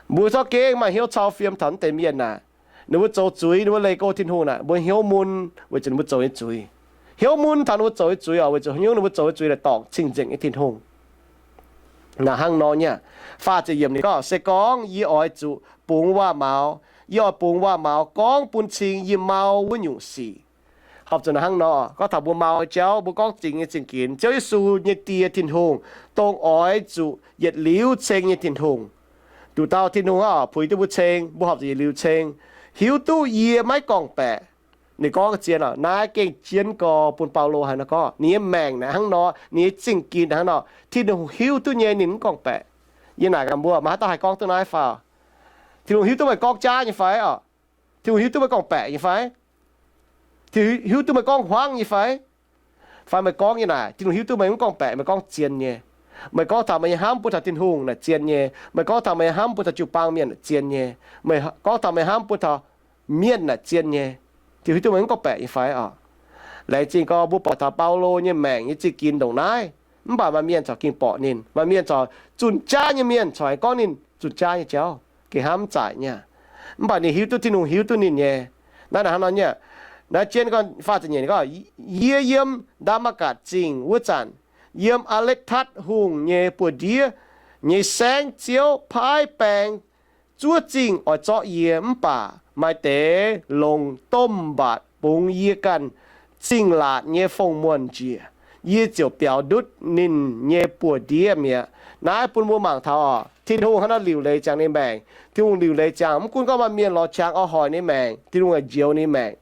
Mbuo zorqv gengh maaih hnyouv cau fiem taux naaiv deix mienh naaic, ninh mbuo zoux zuiz, ninh mbuo leih go Tin-Hungh naaic, mbuo hnyouv mun weic zuqc ninh mbuo zoux nyei zuiz. Hnyouv mun taux ninh mbuo zoux nyei zuiz oc, weic zuqc haaix nyungc ninh mbuo zoux nyei zuiz naaic dorngc cing-nzengc nyei Tin-Hungh. Naaic hnangv nor nyei, faah ziepc yiemc ninh gorngv, se gorngv yie oix zuqc bungx waac-maux, yie oix bungx waac-maux gorngv bun cing yie mau wuov nyungc sic. Horpc zuqc naaic hnangv nor, gorngv taux mbuo mau nyei jauv, mbuo gorngv zingx nyei zingh ginx, Ziouv Yesu nyei Die Tin-Hungh, dongh oix zuqc yietc liuz ceng nyei Tin-Hungh. Nduqc dauh Tin-Hungh oc, puix duqv mbuo ceng, mbuo horpc zuqc yietc liuz ceng, hiuv duqv yie maiv gorngv-baeqc. Ninh gorngv zien oc, naaiv gengh jienv gorx bun Baulo haiz nor gorngv ninh nyei maengc naaic hnangv nor, ninh nyei zingh ginx hnangv nor, Tin-Hungh hiuv duqv nyei, ninh mv gorngv-baeqc. Yie naaic gaax mbuo, maaih haaix dauh haih gorngv duqv naaiv fai oc? Tin-Hungh hiuv duqv meih gorngv jaav nyei fai oc? Tin-Hungh hiuv duqv meih gorngv-baeqc nyei fai? Tin-Hungh hiuv duqv meih gorngv hmuangv nyei fai? Fai meih gorngv nyei naaic, Tin-Hungh hiuv duqv meih mv gorngv-baeqc, meih gorngv zien nyei. Meih gorngv taux meih nyei hnamv bun taux Tin-Hungh naaic zien nyei. Meih gorngv taux meih nyei hnamv bun taux jiu-baang mienh naaic zien nyei. Meih gorngv taux meih hnamv bun taux mienh naaic zien nyei. Tin-Hungh hiuv duqv meih mv gorngv-baeqc nyei fai oc? Laengz zingh gorx mbuo buatc taux Baulo nyei maengc nyei zingh ginx ndongc naaiv, mv baac maaih mienh corc gengh borqc ninh. Maaih mienh corc, zunh jaav nyei mienh corc aengx gorngv ninh zunh jaav nyei jauv, gengh hnamv mv zaic nyei. Mv baac ninh hiuv duqv Tin-Hungh hiuv duqv ninh nyei. Naaiv naaic hnangv nor nyei. Naaiv jienv gorngv faah ziepc nyeic gorngv, yie yiem Ndaa^matv^gatc Zingh wuov zanc, yiem Aa^letv^tatv Hungh nyei buoz-ndiev nyei saengv, Ziouv paaiv baeng zuov zingh oix zorqv yie, mv baac maaih deix longc domh mbatc bungx yie ganh zingh laatc nyei fong muonh njiec. Yie ziouc biaux ndutv ninh nyei buoz-ndiev mi'aqv. Naaiv bun mbuo mangc taux oc, Tin-Hungh hnangv nor liuc leiz ziangx ninh maengc. Tin-Hungh liuc leiz ziangx, mv gunv gorngv maaih mienh lorz qangx oix hoic ninh maengc, Tin-Hungh aengx njoux ninh maengc.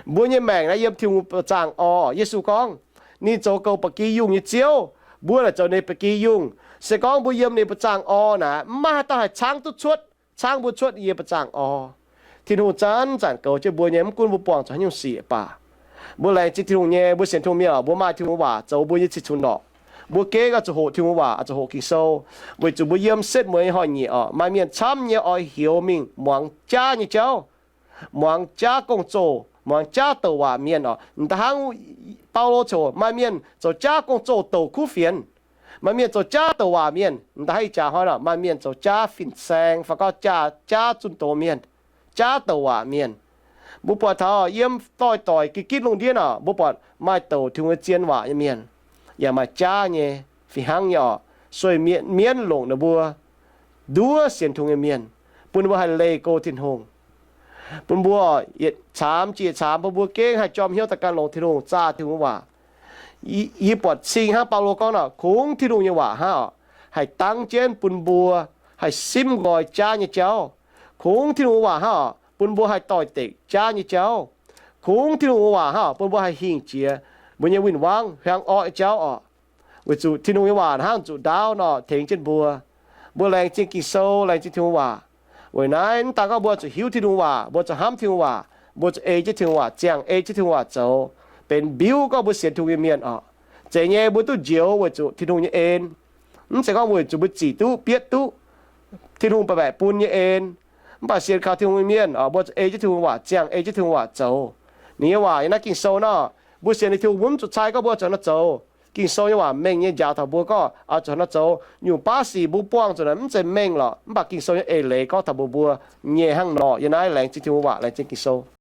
Mbuo nyei maengc naaiv yiem Tin-Hungh ba'zangh orv. Yesu gorngv, ninh zoux goux ba'gi yungh nyei Ziouv, mbuo naaic zoux ninh ba'gi yungh. Se gorngv mbuo yiem ninh ba'zangh orv naaic, mv maaih haaix dauh haih caangv duqv cuotv, caangv mbuo cuotv yie ba'zangh orv. Tin-Hungh zanc-zanc goux jienv mbuo nyei, mv gunv mbuo buangh zuqc haaix nyungc sic baac. Mbuo laengz zingh Tin-Hungh nyei, mbuo sienx Tin-Hungh mienh oc, mbuo maaih Tin-Hungh waac zoux mbuo nyei cih cunx norqc. Mbuo gengh oix zuqc hoqc Tin-Hungh waac, oix zuqc hoqc Ging-Sou, weic zuqc mbuo yiem setv mueiz nyei hnoi-nyieqc oc, maaih mienh camv nyei oix heuc mingh muangx jaav nyei jauv, muangx jaav gong-zoh, muangx jaav douc waac mienh oc. M'daaih hnangv Baulo ziouc maaih mienh zoux jaav gong-zoh douc kuv fienx. Maaih mienh zoux jaav douc waac mienh. M'daaih hnangv ih jaax hnoi oc, maaih mienh zoux jaav fin-saeng fai gorngv jaav, jaav zunh doz mienh, jaav douc waac mienh. Mbuo buatc taux yiem doix-doic ga'gitv lungh ndiev oc, mbuo buatc maaih douc Tin-Hungh nyei zien waac nyei mienh, yaac maaih jaav nyei, fih hnangv nyei oc, sueih mienv longc ninh mbuo nduov sienx Tin-Hungh nyei mienh, bun ninh mbuo haih leih go Tin-Hungh. Bun mbuo yietc caamx jiex caamx bun mbuo gengh haih jorm hnyouv daaih gan longx Tin-Hungh, zaah Tin-Hungh waac. Yie buatc cing hnangv Baulo gorngv nor, kungx Tin-Hungh nyei waac hnangv oc, haih dangv jienv bun mbuo haih simv nqoi jaav nyei jauv. Kungx Tin-Hungh waac hnangv oc, bun mbuo haih doix-dekc jaav nyei jauv. Kungx Tin-Hungh waac hnangv oc, bun mbuo haih hingh jiex mbuo nyei win-wangv hiuang orqv nyei jauv oc. Weic zuqc Tin-Hungh nyei waac hnangv zuqc ndaauv nor tengx jienv mbuo. Mbuo laengz zingh Ging-Sou, laengz zingh Tin-Hungh waac. Weic naaiv mv daan gorngv mbuo zuqc hiuv Tin-Hungh waac, mbuo zuqc hnamv Tin-Hungh waac, mbuo zuqc ei jienv Tin-Hungh waac, ziangh ei jienv Tin-Hungh waac zoux, benx mbiuv gorngv mbuo sienx Tin-Hungh nyei mienh oc. Zeiz nyei mbuo duqv njoux weic zuqc Tin-Hungh nyei en. Mv zeiz gorngv weic zuqc mbuo zic duqv, bietv duqv Tin-Hungh baeqc baeqc bun nyei en. Mv baac sienx kaux Tin-Hungh nyei mienh, mbuo zuqc ei jienv Tin-Hungh waac ziangh, ei jienv Tin-Hungh waac zoux. Ninh nyei waac yiem naaiv Ging-Sou nor, mbuo sienx liuz Tin-Hungh, mbuo mv zuqc cai gorngv mbuo zuqc hnangv nor zoux. Ging-Sou nyei waac mengh nyei njaaux taux mbuo gorngv oix zuqc hnangv nor zoux. Nyungc baav sic mbuo buangh zuqc naaic mv zeiz mengh lorqc, mv baac Ging-Sou nyei eix leiz gorngv taux mbuox mbuo nyei hnangv nor. Yiem naaiv laengz zingh Tin-Hungh waac, laengz zingh Ging-Sou.